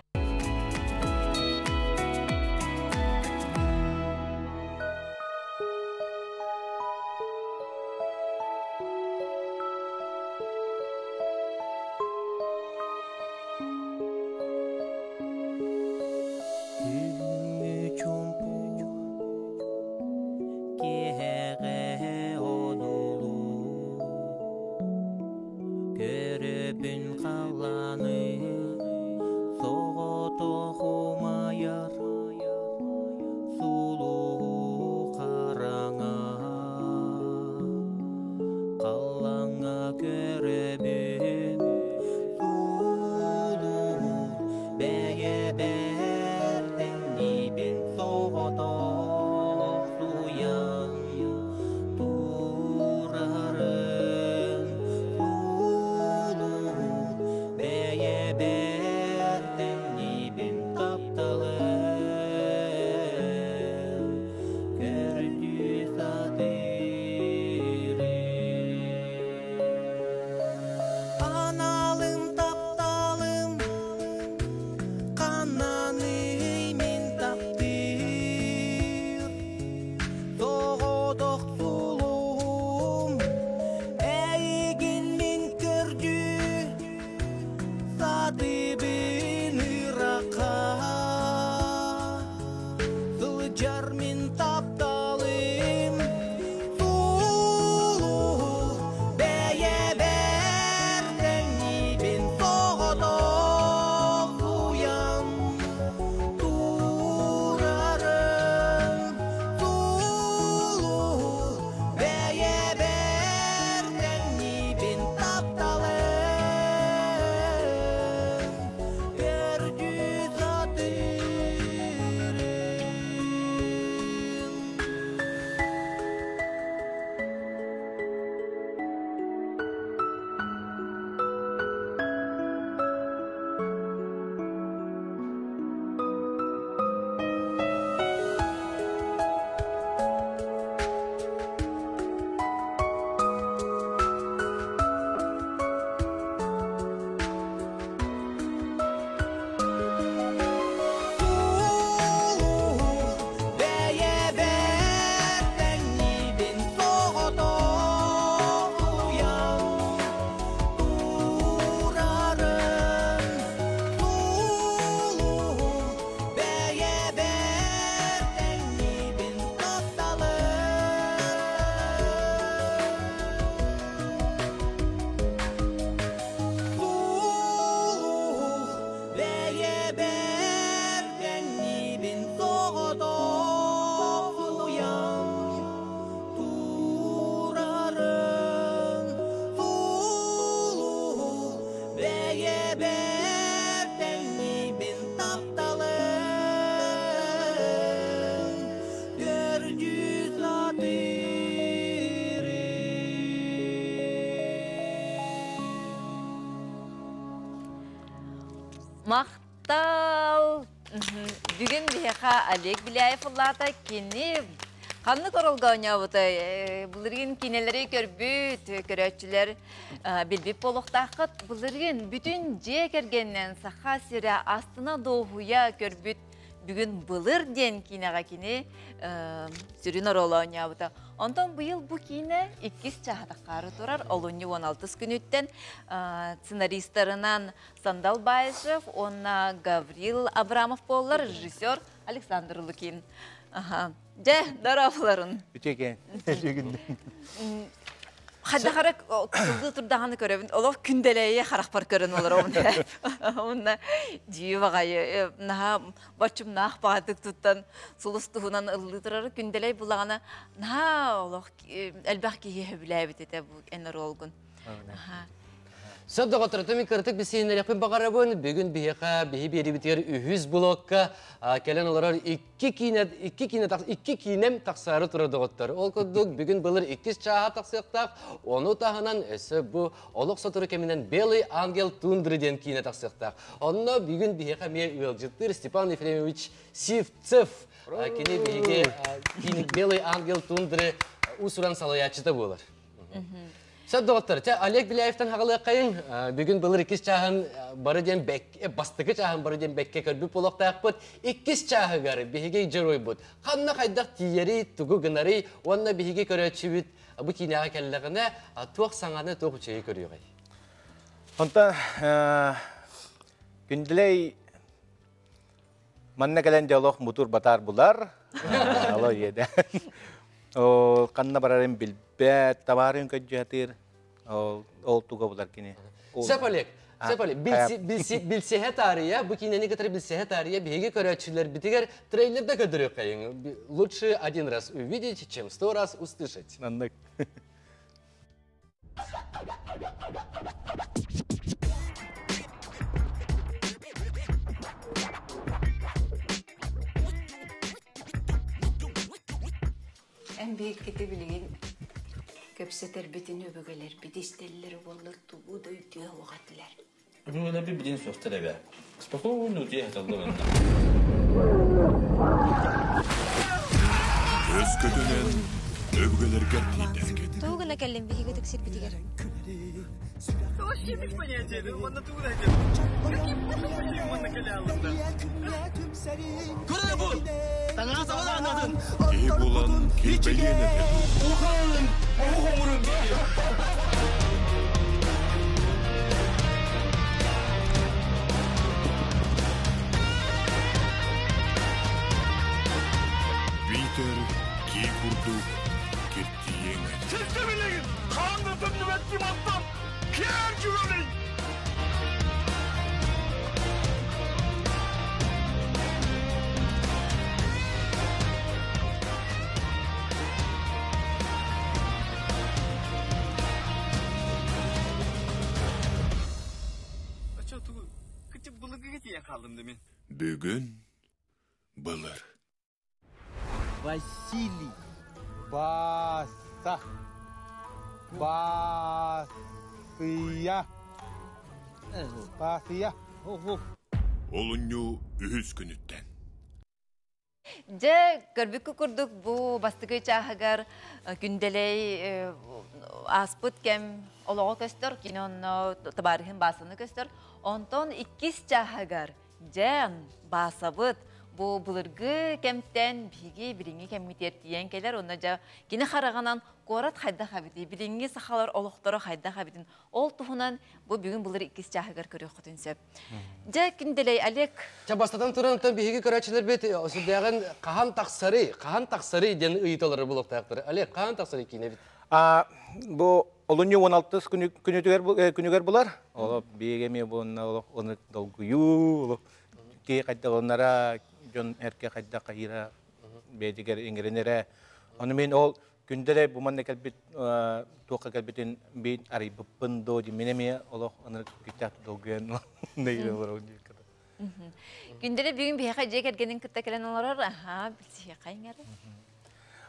Күҥҥү чуумпу киэһэҕэ одуулуу Көрөбүн халлааны соҕотох. Көрдүү Махтал! Бүгүн биһиэхэ Олег Беляев ыллаата. Кини ханнык оролго оонньообутай? Былырыын кинилэри көрбүт, көрөөччүлэр билбит буолуохтааххыт. Былырыын бүтүн дьиэ кэргэнинэн Саха сирэ астына дуоһуйа көрбүт бүгүн былыр диэн киинэҕэ кини сүрүн оруолу оонньообута. Онтон быйыл бу киинэ иккис чааһа турар олунньу 16 күнүттэн сценаристарынан Сандал Баишев уонна Гаврил Абрамов буоллар, режиссер Александр Лукин. Аха. Дьэ, дорооболорун. Үтүөкэн. Хайдахара кылгыы турдаҕаны көрөбүн, олох күндэлэйи харахпар көрөн олоробун. Уонна дьиэ баҕайы наһаа боччумнаах баҕатык туттан сулус туһунан ыллыы турар күндэлэй булаҕына наһаа олох элбэх киһи сөбүлээбит этэ бу эн оруолгун. Сөп доҕотторо, мин кыратык билсиһиннэриэхпин баҕарабын. Бүгүн биһиэхэ биһи биэрибитигэр үһүс блокка кэлэн олорор икки киинэ икки киинэ икки киинэм тахсаары турар доҕоттор. Ол курдук бүгүн былыр иккис чааһа тахсыахтаах. Ону таһынан өссө бу олох сотору кэминэн Белый ангел тундры диэн киинэ тахсыахтаах. Онно бүгүн биһиэхэ эмиэ ыалдьыттыыр Степан Ефремович Сивцев. Кини биһиги Белый ангел тундры уус-уран салайааччыта буолар. Сөп доҕоттор, чэ Олег Беляевтан хаҕалыаххайыҥ. Бүгүн былыр иккис чааһын бары диэн бэк, бастакы чааһын бары диэн бэккэ көрбүт буолуохтаахпыт. Иккис чааһыгар биһиги дьоруойбут ханна хайдах тиийэрий, тугу гынарый уонна биһиги көрөөччүбүт бу киинэҕэ кэллэҕинэ туох саҥаны, туох үчүгэйи көрүөҕэй? Онтон Күндүлэй Манна кэлэн дьолох мутур батаар булар. Ало иэдэ. Ол ханна барарын билбэт, табаарын көддьүһэтир. Ол ол туга булар кини. Сөп Олег. Сөп Олег. Билсиһэ таарыйа, бу киинэни кытары билсиһэ таарыйа биһиги көрөөччүлэрбитигэр трейлерда көрдөрүөххэйиҥ. Лучше один раз увидеть, чем сто раз услышать. Маннык. Эн биһиккити билигин кэпсэтэрбитин өбүгэлэрбит истэллэрэ буоллар тугу да үтүө суох этилэр. Өбүгэлэрбит билигин суохтар эбээ. Спокойно утуйа сыталлар онно. Өскөтүнэн өбүгэлэргэр тиийдэргит. Тугу гына кэллим биһиги ытык сирбитигэр? Киһи булан килбэйиэн этэ. Биитэр кии курдук киртийиэҥ этэ. Сирде билигин хаан да төннүбэт димантан киэр дьүөрэй! Бүгүн былыр. Василий. Бааса. Баасыя. Баасыя. Олунньу үһүс күнүттэн. Дьэ, көрбүккү курдук бу бастакы чааһыгар күндэлэй ааспыт кэм олоҕо көстөр, кини онно табаарыһын Баасаны көстөр. Онтон иккис чааһыгар дьэ Баасабыт бу былыргы кэмтэн биһиги билиҥҥи кэммитигэр тиийэн кэлэр. Онно дьэ кини хараҕынан куорат хайдах эбитий, билиҥҥи сахалар олохторо хайдах эбитин ол туһунан бу бүгүн былыр иккис чааһыгар көрүөххүтүн сөп. Дьэ, күндэлэй Олег. Чэ, бастатан туран, оттон биһиги көрөөччүлэрбит сүрдээҕин хаһан тахсарый, хаһан тахсарый диэн ыйыталары булуохтаахтар. Олег, хаһан тахсарый киинэбит? Бу олунньу 16 күнүтүгэр күнүгэр булар. Олох биһиги эмиэ бу онно олох долгуйуу, олох киһи хайдах оннара дьон эрке хайдах хайыра бэйэтигэр иҥэринэрэ. Ону мин ол Күндэлэй бу манна кэлбит туохха кэлбитин бин арыйбыппын доо дии мин эмиэ олох ынырык күүстээх долгуйан нэһилэ олоробун диир кытта. Күндэлэй бүгүн биһиэхэ дьиэ кэргэнин кытта кэлэн олорор. Аха, билсиэхэ иҥэрэ.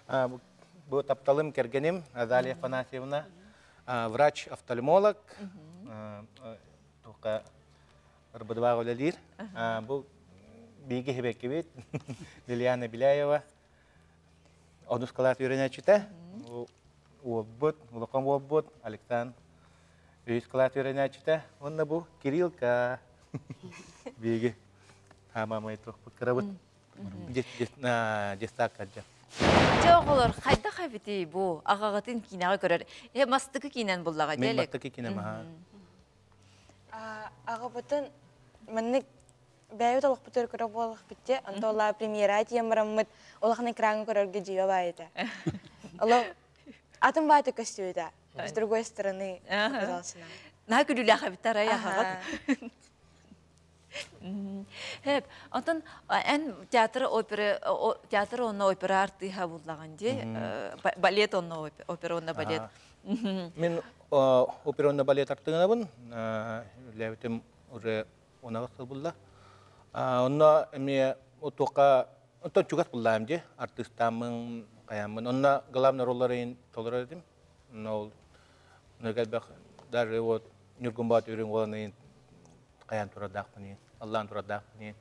Бу тапталым кэргэним Азалия Афанасьевна, врач-офтальмолог, туохха РБДБаҕа үлэлиир. Бу биһиги хибэккибит Лилиана Беляева, онус кылаас үөрэнээччитэ. Уолбут, улахан уолбут Александр үһүс кылаас үөрэнээччитэ. Уонна бу Кириллка биһиги хаамаамай туохпут кырабыт. Дьестаакка Дьэ оҕолор хайдах эбитий бу аҕаҕытын киинэҕэ көрөр э мастыкы киинэн буллаҕа Мен мастыкы киинэм аха. Аҕабытын маннык бэйэбит олохпутугар көрө буоллахпыт дии. Онто олаа премьера тиийэн бараммыт улахан экраҥҥа көрөргө дьиэ баайыта. Олох атын баайта көстүбүтэ. С другой стороны оказался нам. Наһаа күлүүлээх эбит арай аҕаҕыт. Хэп, онтон эн театр опера театр онно опера артыыһа буллаҕын дии. Балет онно опера онно балет. Мин опера онно балет артыынабын. Үлээбитим уже унаҕас сыл булла. Онно эмиэ туохха онтон чугас буллаам дии. Артыыстааммын, хайааммын. Онно главный ролларын толорор этим. Онно ол элбэх даже вот Ньургун Боотур уоланын хайаан турардаахпын иин, аллаан турардаахпын иин.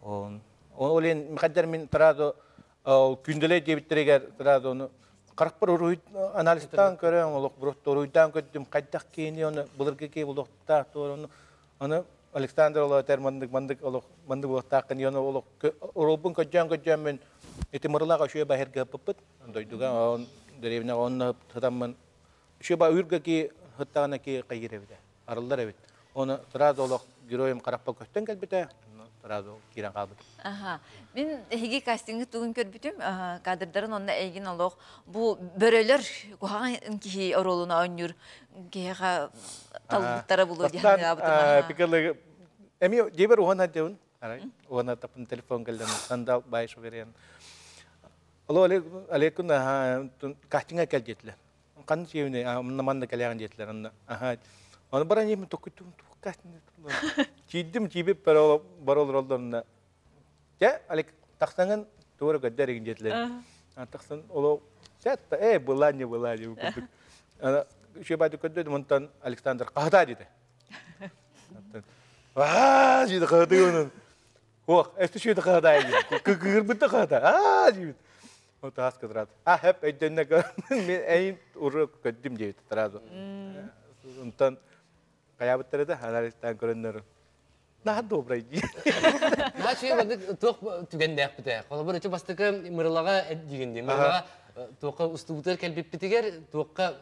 Ол иһин михайдар мин сразу күндэлэй диэбиттэригэр сразу ону харахпар уруһуй анализтаан көрөн олох уруһуйдаан көрдүм хайдах киини ону былыргы кии булуохтаах туор ону ону Александр олох этэр мандык мандык олох мандык буолуохтааххын ону олох уруулбун көддьөөн көддьөөммүн ити мырылаах үчүгэй баһырга ыппыппыт дойдуга он дэриэбинэҕэ онно сытаммын үчүгэй ба үргэ ки сыттаҕына ки хайыр эбитэ арыллар эбит. Оны сразу олох геройум харахпа көстөн кэлбитэ, сразу киирэн хаалбыт. Аха. Мин эһиги кастингы тугун көрбүтүм, кадрдарын онно эйгин олох бу бөрөлөр куһаҕан киһи оруолун оонньуур киһиэхэ талбыттара булуо диэн санаабытым. Пикалы эми дебер уһан адебын. Арай уһан тапын телефон келден сандал байшо берен. Алло алейкум кастинга кел жетилер. Ханна сиэбиний манна манна кэлээҕин диэтилэр онно аха ону баран иһин токкуттум тиийдим тиийбит бара олороллорунна дьэ Алик тахсаҥын туора көрдөр игин диэтилэр тахсан оло сэтта э была не была деп курдук үчүгэй баайдык көрдөдүм онтон Александр хаһытаа диэтэ аа диэтэ хаһытыы Ох, эсти шүйді хаһытаа диэбит кыгырбыт да хаһытаа аа диэбит Таас кыдырат. А хэп өйдөннө мен эйин уру көддүм диэбит сразу. Онтон хайаабыттар да анализтаан көрөннөр наһаа добрый дии. Наһаа үчүгэй маннык туох түгэннээхпит Холобур, ити бастакы Мырылаҕа диигин дии. Мырылаҕа туохха устубутугар кэлбиппитигэр туохха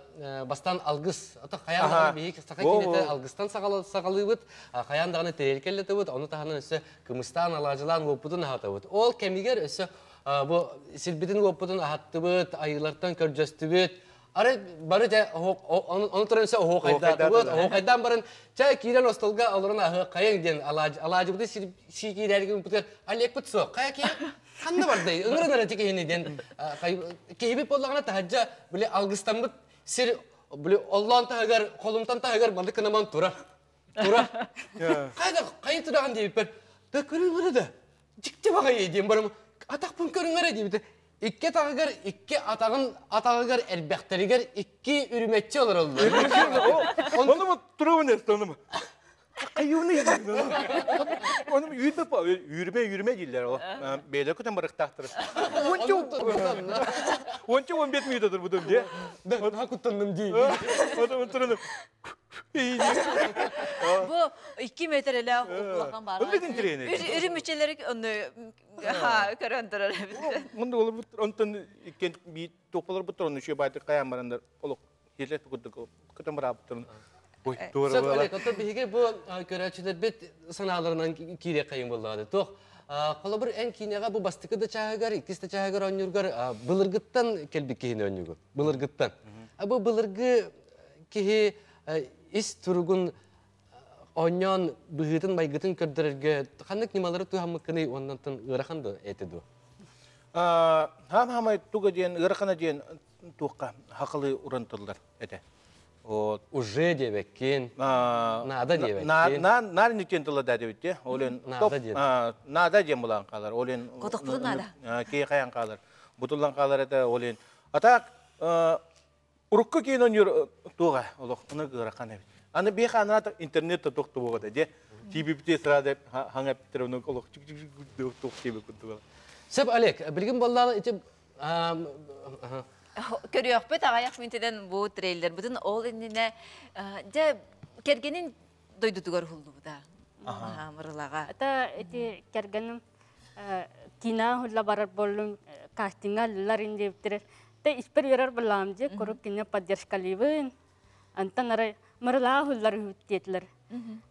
бастаан алгыс ото хайаан даҕаны биһиги саха киинэтэ алгыстан саҕалыыбыт, хайаан даҕаны тэриэлкэллэтибит, ону таһынан өссө кымыстаан алаадьылаан уоппутун аһатабыт. Ол кэмигэр өссө Бу сирбитин-уоппутун аһаттыбыт, айыылартан көрдөстүбүт. Арай бары дьэ ону туран өссө оһуохайдаатыбыт. Оһуохайдаан баран чэ киирэн остолга олорон аһыаххайыҥ диэн алаадьыбыты сии киирээри гыммытыгар Олегпыт суох. Хайа киһи ханна бардай? Ыҥырын эрэ киһини диэн киһибит буоллаҕына таһырдьа били алгыстаммыт сир били оллоон таһыгар холумтан таһыгар маннык гынаман турар. Турар. Хайда хайы тураҕын диэбиппэр да көрүҥ да дьикти баҕайы диэн барым атахпын көрүҥ эрэ диэбитэ икки атаҕыгар икки атаҕын атаҕыгар элбэхтэригэр икки үрүмэччи олороллор Ону турабын эстону Хайыуны Ону үүрбэ үүрмэ үүрмэ дииллэр ол. Бэйэлэр көтөн барыктаахтар. Уонча уонча он бет минута турбутум дии. Да, куттанным дии. Ону туран Бу 2 метрелээх улахан баар. Үрүмүчэлэри онно көрөн турар эбит. Мунду олорбут онтон иккен би туохпалар буттар онну үчүгэй баайдык хайаан барандар олох хирлет курдук көтөн бараабыттарын. Ой, туора буола. Оттон биһиги бу көрөөччүлэрбит санааларынан киириэххэйин буоллаҕа. Туох холобур эн киинэҕэ бу бастакы да чааһыгар, иккис да чааһыгар оонньуургар былыргыттан кэлбит киһини оонньуугун. Былыргыттан. Бу былыргы киһи ис туругун оонньоон быһыытын-майгытын көрдөрөргө ханнык ньымалары туһаммыккыный уонна ыарахан да этэ дуо? Хаам-хаамай туга диэн ыарахана диэн туохха хахалы уран тыллар этэ. Уже диэбэккин, наада диэбэккин. Наар нитен тыла да диэбит Олен наада диэн. Наада диэн булан хаалар. Олен Котохпутун наада. Кии хайан хаалар. Бутуллан хаалар этэ ол иһин. А так урукку киин ойнуур туоҕа олох аны ыарахан эбит. Аны биэхэ анаата интернет да туох да де. ТВ сразу хаҥа эппиттэр ону олох туох диэбит курдук. Сөп Олег, билигин буоллаҕына ити Көрүөхпүт аҕыйах мүнүүтэнэн бу трейлербытын ол иннинэ дьэ кэргэнин дойдутугар уһуллубута. Мырылаҕа. Это эти кэргэним кина хулла барар боллум кастинга ллар индиэбиттэр. Те испер үөрэр буллаам дьэ курук кине поддержкалыыбын. Антон арай Мырылаа хуллар үһүттиэтилэр.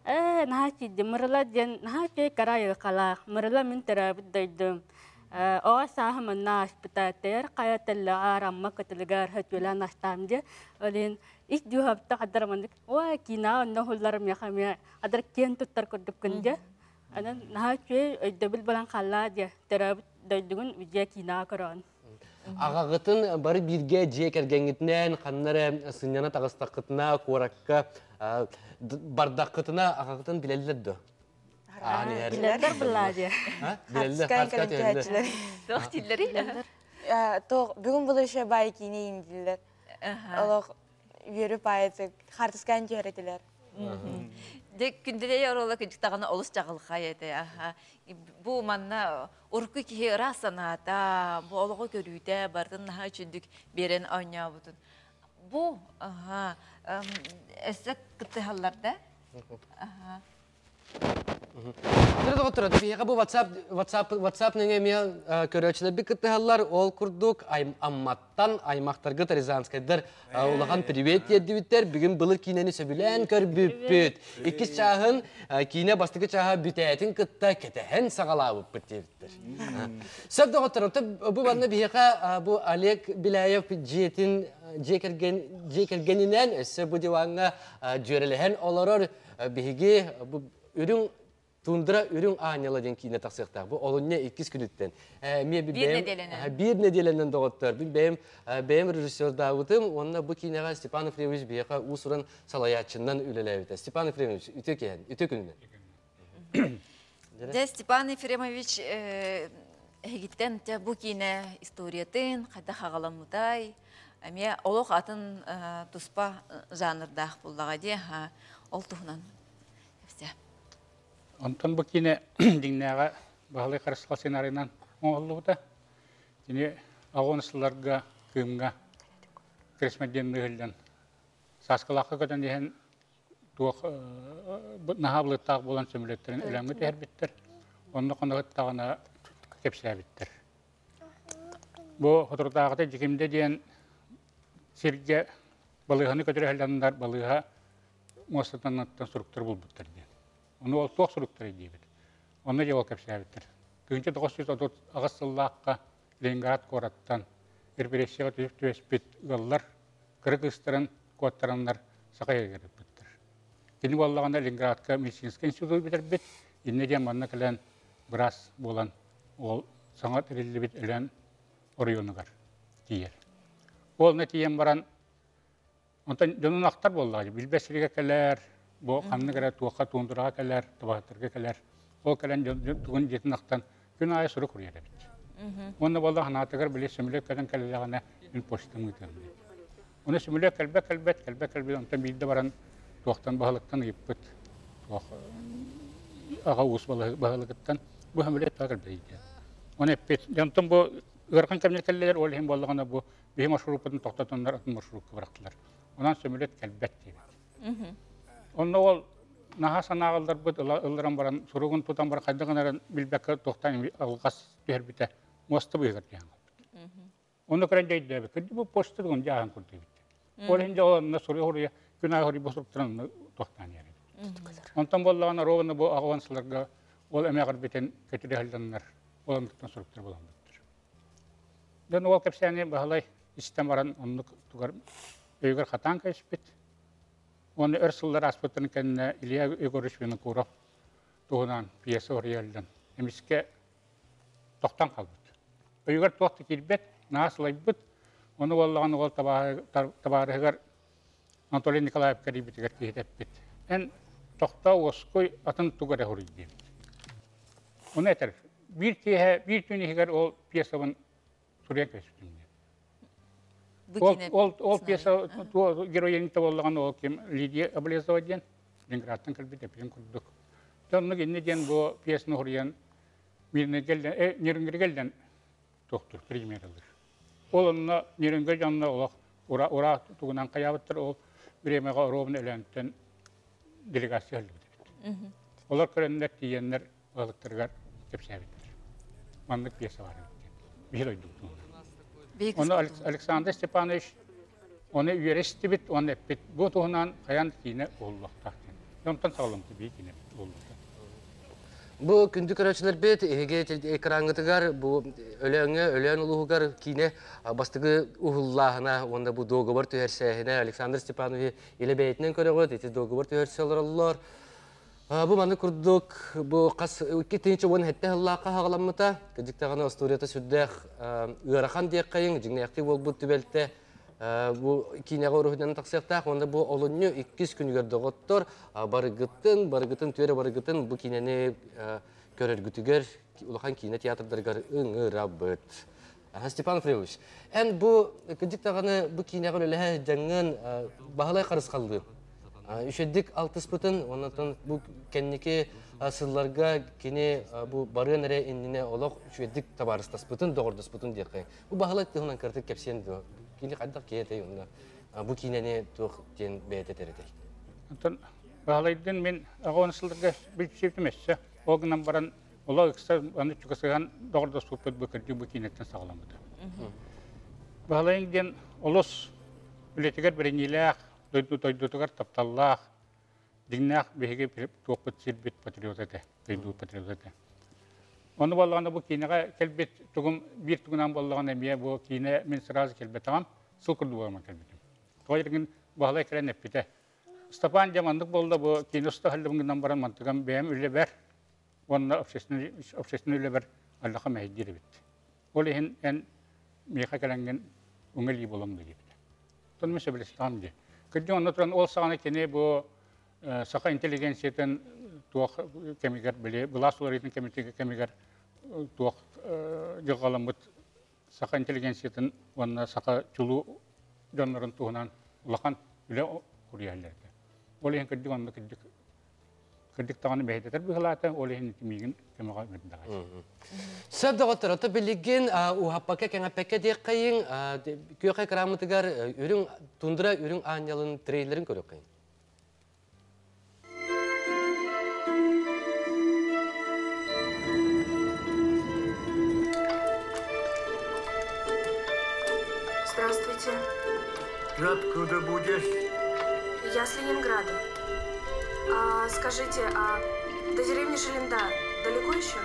Ээ, наһаа киирдим. Мырыла диэн наһаа үчүгэй кара айылҕалаах. Мырыла мин төрөөбүт дойдум. Оҕо сааһым онно ааспыта. Тэйэр хайа тэллэҕэр, Амма кытылыгар хөтүөлээн астаам диye. Ол иһин ис дууһабыттан хаддар маннык ой киинэҕэ онно уһулларым миэхэ эмиэ адар киэн туттар курдуккун диye. Анан наһаа үчүгэй өйдөбүл буолан хааллаа диye. Төрөөбүт дойдугун видео киинэҕэ көрөҕүн. Аҕаҕытын бары бииргэ дьиэ кэргэҥҥитинээн ханна эрэ сынньана таҕыстаххытына, куоракка бардаххытына аҕаҕытын билэллэр дуо? Аан иһэр. Билэллэр былаа диye. Билэллэр. Хартыска кэлин Туох дииллэрий? Туох бүгүн бұл еще бай киинэ индилер. Олох үөрү паайытык хартыскаан түһэр этилэр. Дьэ күндүлэй оруола кырдьыктаҕына олус чаҕылхай этэ. Бу манна урукку киһи ыраас санаата, бу олоҕу көрүүтэ барытын наһаа үчүгдүк биэрэн оонньообутун. Бу аха өссө кыттыһаллар да? Аха. Дөрө доҕотторо, биһиэхэ бу WhatsApp WhatsApp WhatsApp нөҥүө эмиэ көрөөччүлэрбит кыттыһаллар. Ол курдук Амматтан аймахтаргыт Рязанскайдар улахан привет тиэрдибиттэр. Бүгүн былыр киинэни сөбүлээн көрбүппүт. Иккис чааһын киинэ бастакы чааһа бүтээтин кытта кэтэһэн саҕалаабыппыт диэбиттэр. Сөп доҕоттор, бу манна биһиэхэ бу Олег Беляев дьиэтин дьиэ кэргэн дьиэ кэргэнинэн өссө бу диваҥҥа дьүөрэлэһэн олорор биһиги бу үрүҥ Тундра үрүҥ аанньала диэн киинэ тахсыахтаах. Бу олунньа иккис күнүттэн. Эмиэ биир нэдиэлэнэн. Биир нэдиэлэнэн доҕоттор. Мин бэйэм бэйэм режиссердаабытым уонна бу киинэҕэ Степан Ефремович биһиэхэ уус-уран салайааччынан үлэлээбитэ. Степан Ефремович, үтүө киһэн, үтүө күнүнэн. Дьэ, Степан Ефремович эһигиттэн бу киинэ историятын хайдах аҕаламмытай, эмиэ олох атын туспа жанрдаах буллаҕа дии, ол туһунан кэпсээ. Онтон бу киинэ дьиҥнээҕэ Баһылай Харысхал сценарийынан оҥоһуллубута. Кини аҕыс сылларга Кыымҥа корреспонденныы иһиллэн Сааскылаахха көтөн иһэн туох наһаа былыттаах буолан сөмөлүөттэрин Өлөөҥҥө түһэрбиттэр. Онно хоноһуттаҕына кэпсээбиттэр. Бу соторутааҕыта Дьикимдэ диэн сиргэ балыыһаны көтүрэ иһэллэр балыыһа муостатаннаттан суруктары булбуттар диэн. Ону ол туох суруктары диэбит. Онно дьэ ол кэпсээбиттэр. 1938 сыллаахха Ленинград куораттан репрессияҕа түбэспит ыаллар кыра кыыстарын куоттараннар Саха сиригэр ыыппыттар. Кини буоллаҕына Ленинградка медицинскэй институту бүтэрбит, иннэ диэн манна кэлэн быраас буолан ол саҥа тэриллибит Өлөөн оройуонугар тиийэр. Ол онно тиийэн баран Онтон дьонун ахтар буоллаҕа дии, билбэт сиргэ кэлэр, бу ханнык эрэ туохха туундараҕа кэлэр, табаһыттарга кэлэр. Ол кэлэн дьон тугун дьиэтин ахтан күн аайы сурук суруйар эбит. Уонна буолла санаатыгар били сөмөлүөт кэлэн кэллэҕинэ мин почтам ыытыам диэн. Ону сөмөлүөт кэлбэт кэлбэт, кэлбэт кэлбэт, онтон биирдэ баран туохтан баһылыктан ыйыппыт. Туох аҕа уус баһылыгыттан бу сөмөлүөт тоҕо кэлбэтий диэн. Ону эппит. Дьонтон бу ыарахан кэмнэр кэллилэр, ол иһин буоллаҕына бу Биһи маршруппутун тохтотоннор атын маршрукка бырахтылар. Онон сөмөлүөт кэлбэт диэбит. Онно ол наһаа санааҕалларбыт ылларан баран суругун тутан баран хайдах гынарын билбэккэ туохтан алҕас түһэрбитэ муоста быыһыгар түһэн хаалбыт. Онно көрөн дьэ өйдөөбүккэ бу почта тугун дьааһын курдук эбит. Ол иһин дьэ онно суруйа суруйа күн аайы суруйбут суруктарын онно туохтаан иһэр эбит. Онтон буоллаҕына ровно бу аҕыс сылларга ол эмэҕирбитин көтүрэ сылдьаннар ол онтуттан суруктар буолан Дьон уол кэпсээни Баһылай истэн баран оннук тугар өйүгэр хатаан кэбиспит. Уонна өр сыллар ааспыттарын кэннэ Илья Егорович Винокуров туһунан пьеса уруйаллан эмискэ тохтон хаалбыт. Өйүгэр туох да киирбэт, наһаа сылайбыт. Ону буоллаҕына уол табаарыһыгар Анатолий Николаев кэлиибитигэр киһитэ эппит. Эн тохтоо уоскуй, атын тугу эрэ суруй диэбит. Ону этэр, биир киэһэ, биир түүн иһигэр ол пьесабын Суруйан кэбиспитим диэн. Ол, ол, ол пьеса героиня буоллаҕына ол ким Лидия Облезова диэн Ленинградтан кэлбит эппитин курдук. Оннук инни диэн бу пьесаны суруйан Мирнэгэллэн, Нерюнгригэллэн туохтур премьералыыр. Ол онно Нерюнгри дьонно олох ура ура тугунан хайаабыттар ол бириэмэҕэ ровно Өлөөнтөн делегация ыллыбыт эбит. Олор көрөннөр тиийэннэр ыалыктарыгар кэпсээбиттэр. Маннык пьеса бар эбит диэн. Биһи дойдубут. Ону Александр Степанович ону үөрэ истибит уонна эппит бу туһунан хайаан киинэ уһуллуохтаах диэн. Онтон саҕаламмыт бии киинэ уһуллубута. Бу күндү көрөөччүлэрбит, эһиги экраҥҥытыгар бу Өлөөҥҥө, Өлөөн улууһугар киинэ бастакы уһуллааһына уонна бу дуогабар түһэрсээһинэ Александр Степанович илэ бэйэтинэн көрөҕүт, ити дуогабар түһэрсэ олороллор. Бу маны курдук бу хас 2017 сыллаахха хаҕаламмыта. Кырдьык даҕаны остуоруйата сүрдээх ыарахан диэххэйиҥ, дьиҥнээхтик буолбут түбэлтэ бу киинэҕэ уруһуйданан тахсыахтаах уонна бу олунньу иккис күнүгэр доҕоттор барыгытын, барыгытын, түөрэ барыгытын бу киинэни көрөргүтүгэр улахан киинэ театрдарыгар ыҥырабыт. Степан Ефремович, эн бу кырдьык даҕаны бу киинэҕэ үлэлэһэ сылдьаҥҥын Баһылай Харысхаллыын үчүгэйдик алтыспытын, онтон бу кэнники сылларга кини бу барыан эрэ иннинэ олох үчүгэйдик табаарыстаспытын, доҕордоспутун диэххэ. Бу Баһылай туһунан кыратык кэпсиэн дуо? Кини хайдах киһи этэй онно бу киинэни туох диэн бэйэтэ этэр этэй? Онтон Баһылайдыын мин аҕа сылларга билсибитим өссө. Ол гынан баран Олох ыкса аны чугасыһан доҕордоспуппут бу кырдьык бу киинэттэн саҕаламмыта. Баһылайыҥ диэн олус үлэтигэр бэриниилээх, дойду дойдутугар тапталлаах, дьиҥнээх биһиги туохпут сирбит патриот этэ, дойду патриот этэ. Ону буоллаҕына бу киинэҕэ кэлбит тугум биир тугунан буоллаҕына эмиэ бу киинэ мин сразу кэлбэтэҕим, сыл курдук буолан кэлбитим. Тоҕо диэн Баһылай кэлэн эппитэ, Степан дьэ маннык буолла бу киинэ уста сылдьыбын гынан баран мантыгам бэйэм үлэбэр уонна общественный общественный үлэбэр аллаха мэһэйдиир эбит. Ол иһин эн миэхэ кэлэҥҥин уҥа илии буолуоҥ да диэбитэ. Оттон мин сөбүлэстэҕим дии. Кырдьык онно туран ол саҕана кини бу саха интеллигенциятын туох кэмигэр били былаас уларыйыытын кэмигэр туох дьылҕаламмыт саха интеллигенциятын уонна саха чулуу дьоннорун туһунан улахан үлэ уруйаллар этэ. Ол иһин кырдьык онно кырдьык кырдьык даҕаны бэйэтэтэр быһылаата, ол иһин миигин көмөҕө ыҥырдаҕа. Сөп доҕоттор, ото билигин уһаппакка кэҥэппэккэ диэххэйиҥ, күөх экраммытыгар үрүҥ тундра үрүҥ аанньалын трейлерин көрүөххэйиҥ. Здравствуйте. Ты откуда будешь? Я с Ленинграда. А, скажите, а до деревни Шеленда далеко еще?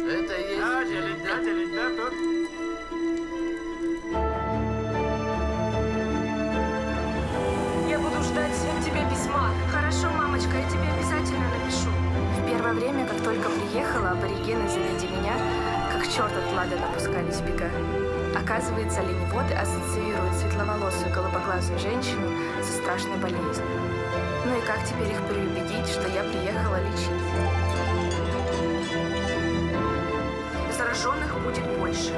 Это и есть Да, Желенда, Желенда, тут. Я буду ждать от тебя письма. Хорошо, мамочка, я тебе обязательно напишу. В первое время, как только приехала, аборигены, завидя меня, как черт от лада напускались бега. Оказывается, оленеводы ассоциируют светловолосую голубоглазую женщину со страшной болезнью. Ну и как теперь их переубедить, что я приехала лечить? Зараженных будет больше.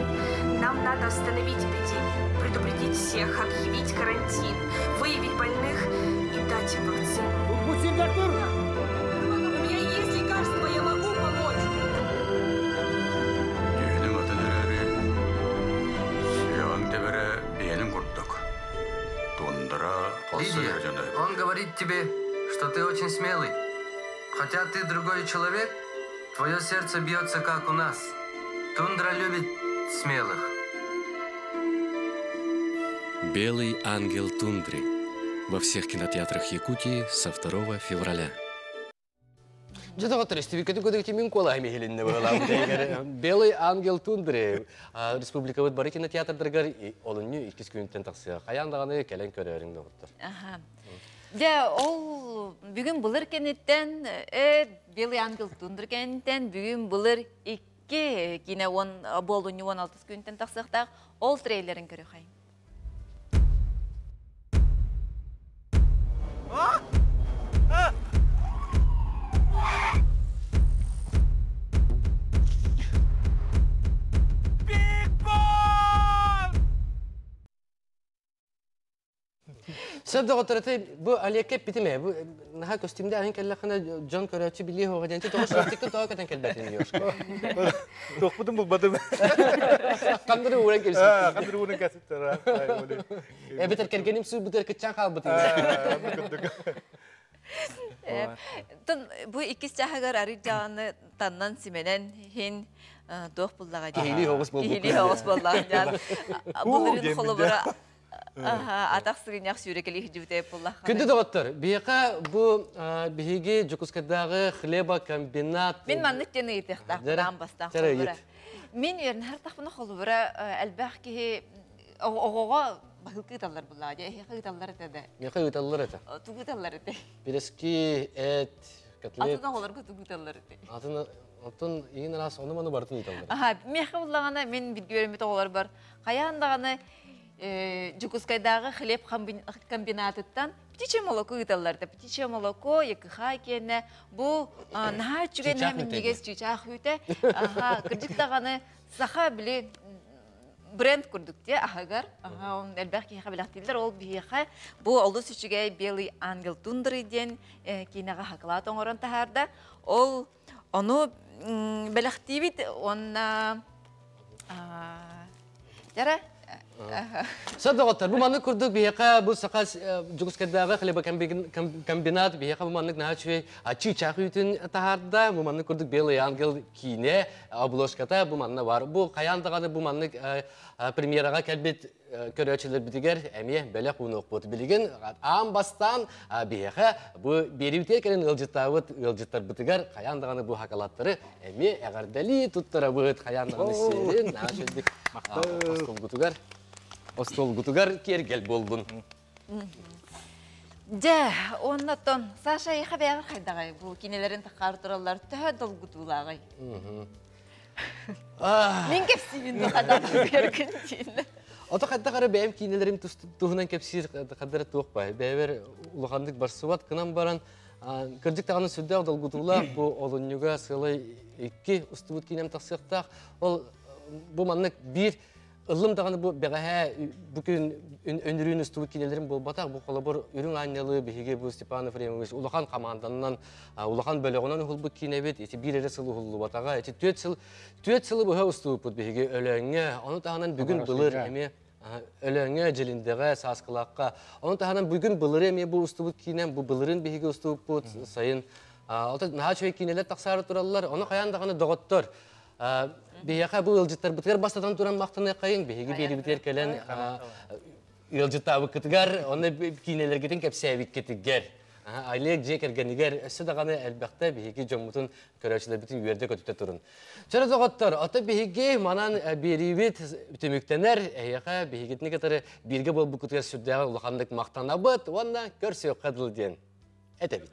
Нам надо остановить эпидемию, предупредить всех, объявить карантин, выявить больных и дать им вакцину. У меня есть лекарство, я могу помочь. Дьүһүнүҥ атын эрээри, сүрэҕиҥ тэбэрэ биһиэнин курдук. Тундра Лидия, он говорит тебе, что ты очень смелый. Хотя ты другой человек, твое сердце бьется, как у нас. Тундра любит смелых. Белый ангел тундры. Во всех кинотеатрах Якутии со 2 февраля. Дьэ доҕоттор, истибиккитин көтүгүтү мин куолаһым иһилиннэ быһалаабыт Белый ангел тундры республикабыт бары кинотеатрдарыгар олунньу иккис күнүттэн тахсыа. Хайаан даҕаны кэлэн көрөөрүҥ доҕоттор. Дьэ, ол бүгүн былыр кэнниттэн, Белый ангел тундры кэнниттэн бүгүн былыр икки киинэ он буолунньу он алтыс күнтэн тахсыахтаах ол трейлерин көрүөхэй. Сөп доҕоттор, бу Олекка эппитим ээ, бу наһаа көстүүмдэ аһын кэллэххинэ дьон көрөөччү билиэ суоҕа диэн тоҕо шортиккын тоҕо кэтэн кэлбэтин Лешка? Туохпутун булбатым. Хандыры ууран кэбиспит. Хандыры ууран кэбиспиттэр. Эбэтэр кэргэним сууйбутугар кыччаан хаалбыт. Тон бу иккис чааһыгар арый дьаҕаны таннан симэнэн хин туох буллаҕа дии. Киһилии оҕус буолбут. Киһилии оҕус буоллаҕа диэн. Былырын холобура атах сыгынньах сүүрэкэлии сылдьыбыта буоллахха. Күндү доҕоттор, биһиэхэ бу биһиги Дьокуускайдааҕы хлебокомбинат Мин маннык диэн ыйытыахтаах аан бастаан холобура. Мин үөрэнэр холобура элбэх киһи оҕоҕо баһылка ыыталлар буллаа дии. Эһиэхэ ыыталлар этэ да. Миэхэ ыыталлар этэ. Тугу ыыталлар этэ? Пирэски, эт, котлет. Атын оҕолорго тугу ыыталлар этэ? Атын оттон иин араас ону-маны барытын ыыталлар. Аха, миэхэ буллаҕына мин бииргэ үөрэммит оҕолорбор хайаан даҕаны Дьокуускайдааҕы хлеб комбинатыттан птичье молоко ыыталлар да птичье молоко ЯКХ киэнэ бу наһаа үчүгэй наһаа минньигэс чыычаах үүтэ аха кырдьык даҕаны саха били бренд курдук те аһыгар элбэх киһиэхэ бэлэхтииллэр ол биһиэхэ бу олус үчүгэй белый ангел тундры диэн киинэҕэ хакылаат оҥорон таһаарда ол ону бэлэхтиибит уонна Дьара Сөп доҕоттор, бу маннык курдук биһиэхэ бу саха Дьокуускайдааҕы хлебокомбинат биһиэхэ бу маннык наһаа үчүгэй чыычаах үүтүн таһаарда. Бу маннык курдук Белый ангел киинэ обложката бу манна бар. Бу хайаан даҕаны бу маннык премьераҕа кэлбит көрөөччүлэрбитигэр эмиэ бэлэх уунуохпут. Билигин аан бастаан биһиэхэ бу биэриибитигэр кэлэн ыалдьыттаабыт ыалдьыттарбытыгар хайаан даҕаны бу хакалаттары эмиэ эҕэрдэлии туттарабыт. Хайаан даҕаны сиэрин наһаа үчүгдүк остуолгутугар остуолгутугар киэргэл буоллун. Дьэ, оннотон Саша эйиэхэ бэйэҕэр хайдаҕай бу кинилэрин тахаар тураллар төһө долгутуулааҕый? Мин кэпсиибин да хадаа долгуйаргын диин. Ото хайдах эрэ бэйэм киинэлэрим туһунан кэпсиир хаддара туох бай. Бэйэбэр улаханнык барсыбат гынан баран кырдьык даҕаны сүрдээх долгутуулаах бу олунньуга сыалай икки устубут киинэм тахсыахтаах. Ол бу маннык биир Ыллым даҕаны бу бэҕэһээ бу күн өнүрүүн устубут киинэлэрим буолбатах. Бу холобур Үрүҥ Аанньалы биһиги бу Степан Ефремович улахан хамаанданан улахан бөлөҕүнэн уһулбут киинэбит. Ити биир эрэ сыл уһуллубатаҕа. Ити түөрт сыл түөрт сылы быһа устубуппут биһиги Өлөөҥҥө. Ону таһынан бүгүн былыр эмиэ Өлөөҥҥө, Дьилиндэҕэ, Сааскылаахха. Ону таһынан бүгүн былыры эмиэ бу устубут киинэм, бу былырын биһиги устубуппут сайын. Оттон наһаа үчүгэй киинэлэр тахсаары тураллар. Ону хайаан даҕаны доҕоттор Биһиэхэ бу ыалдьыттарбытыгар бастатан туран махтаныаххайыҥ. Биһиги биэрибитигэр кэлэн ыалдьыттаабыккытыгар, онно киинэлэргитин кэпсээбиккитигэр. Олег дьиэ кэргэнигэр өссө даҕаны элбэхтэ биһиги дьоммутун көрөөччүлэрбитин үөрдэ-көтүтэ турун. Чөрө доҕоттор, ото биһиги манан биэриибит түмүктэнэр. Эһиэхэ биһигитини кытары бииргэ буолбуккутугар сүрдээҕин улаханнык махтанабыт уонна көрсүөххэ дылы диэн этэбит.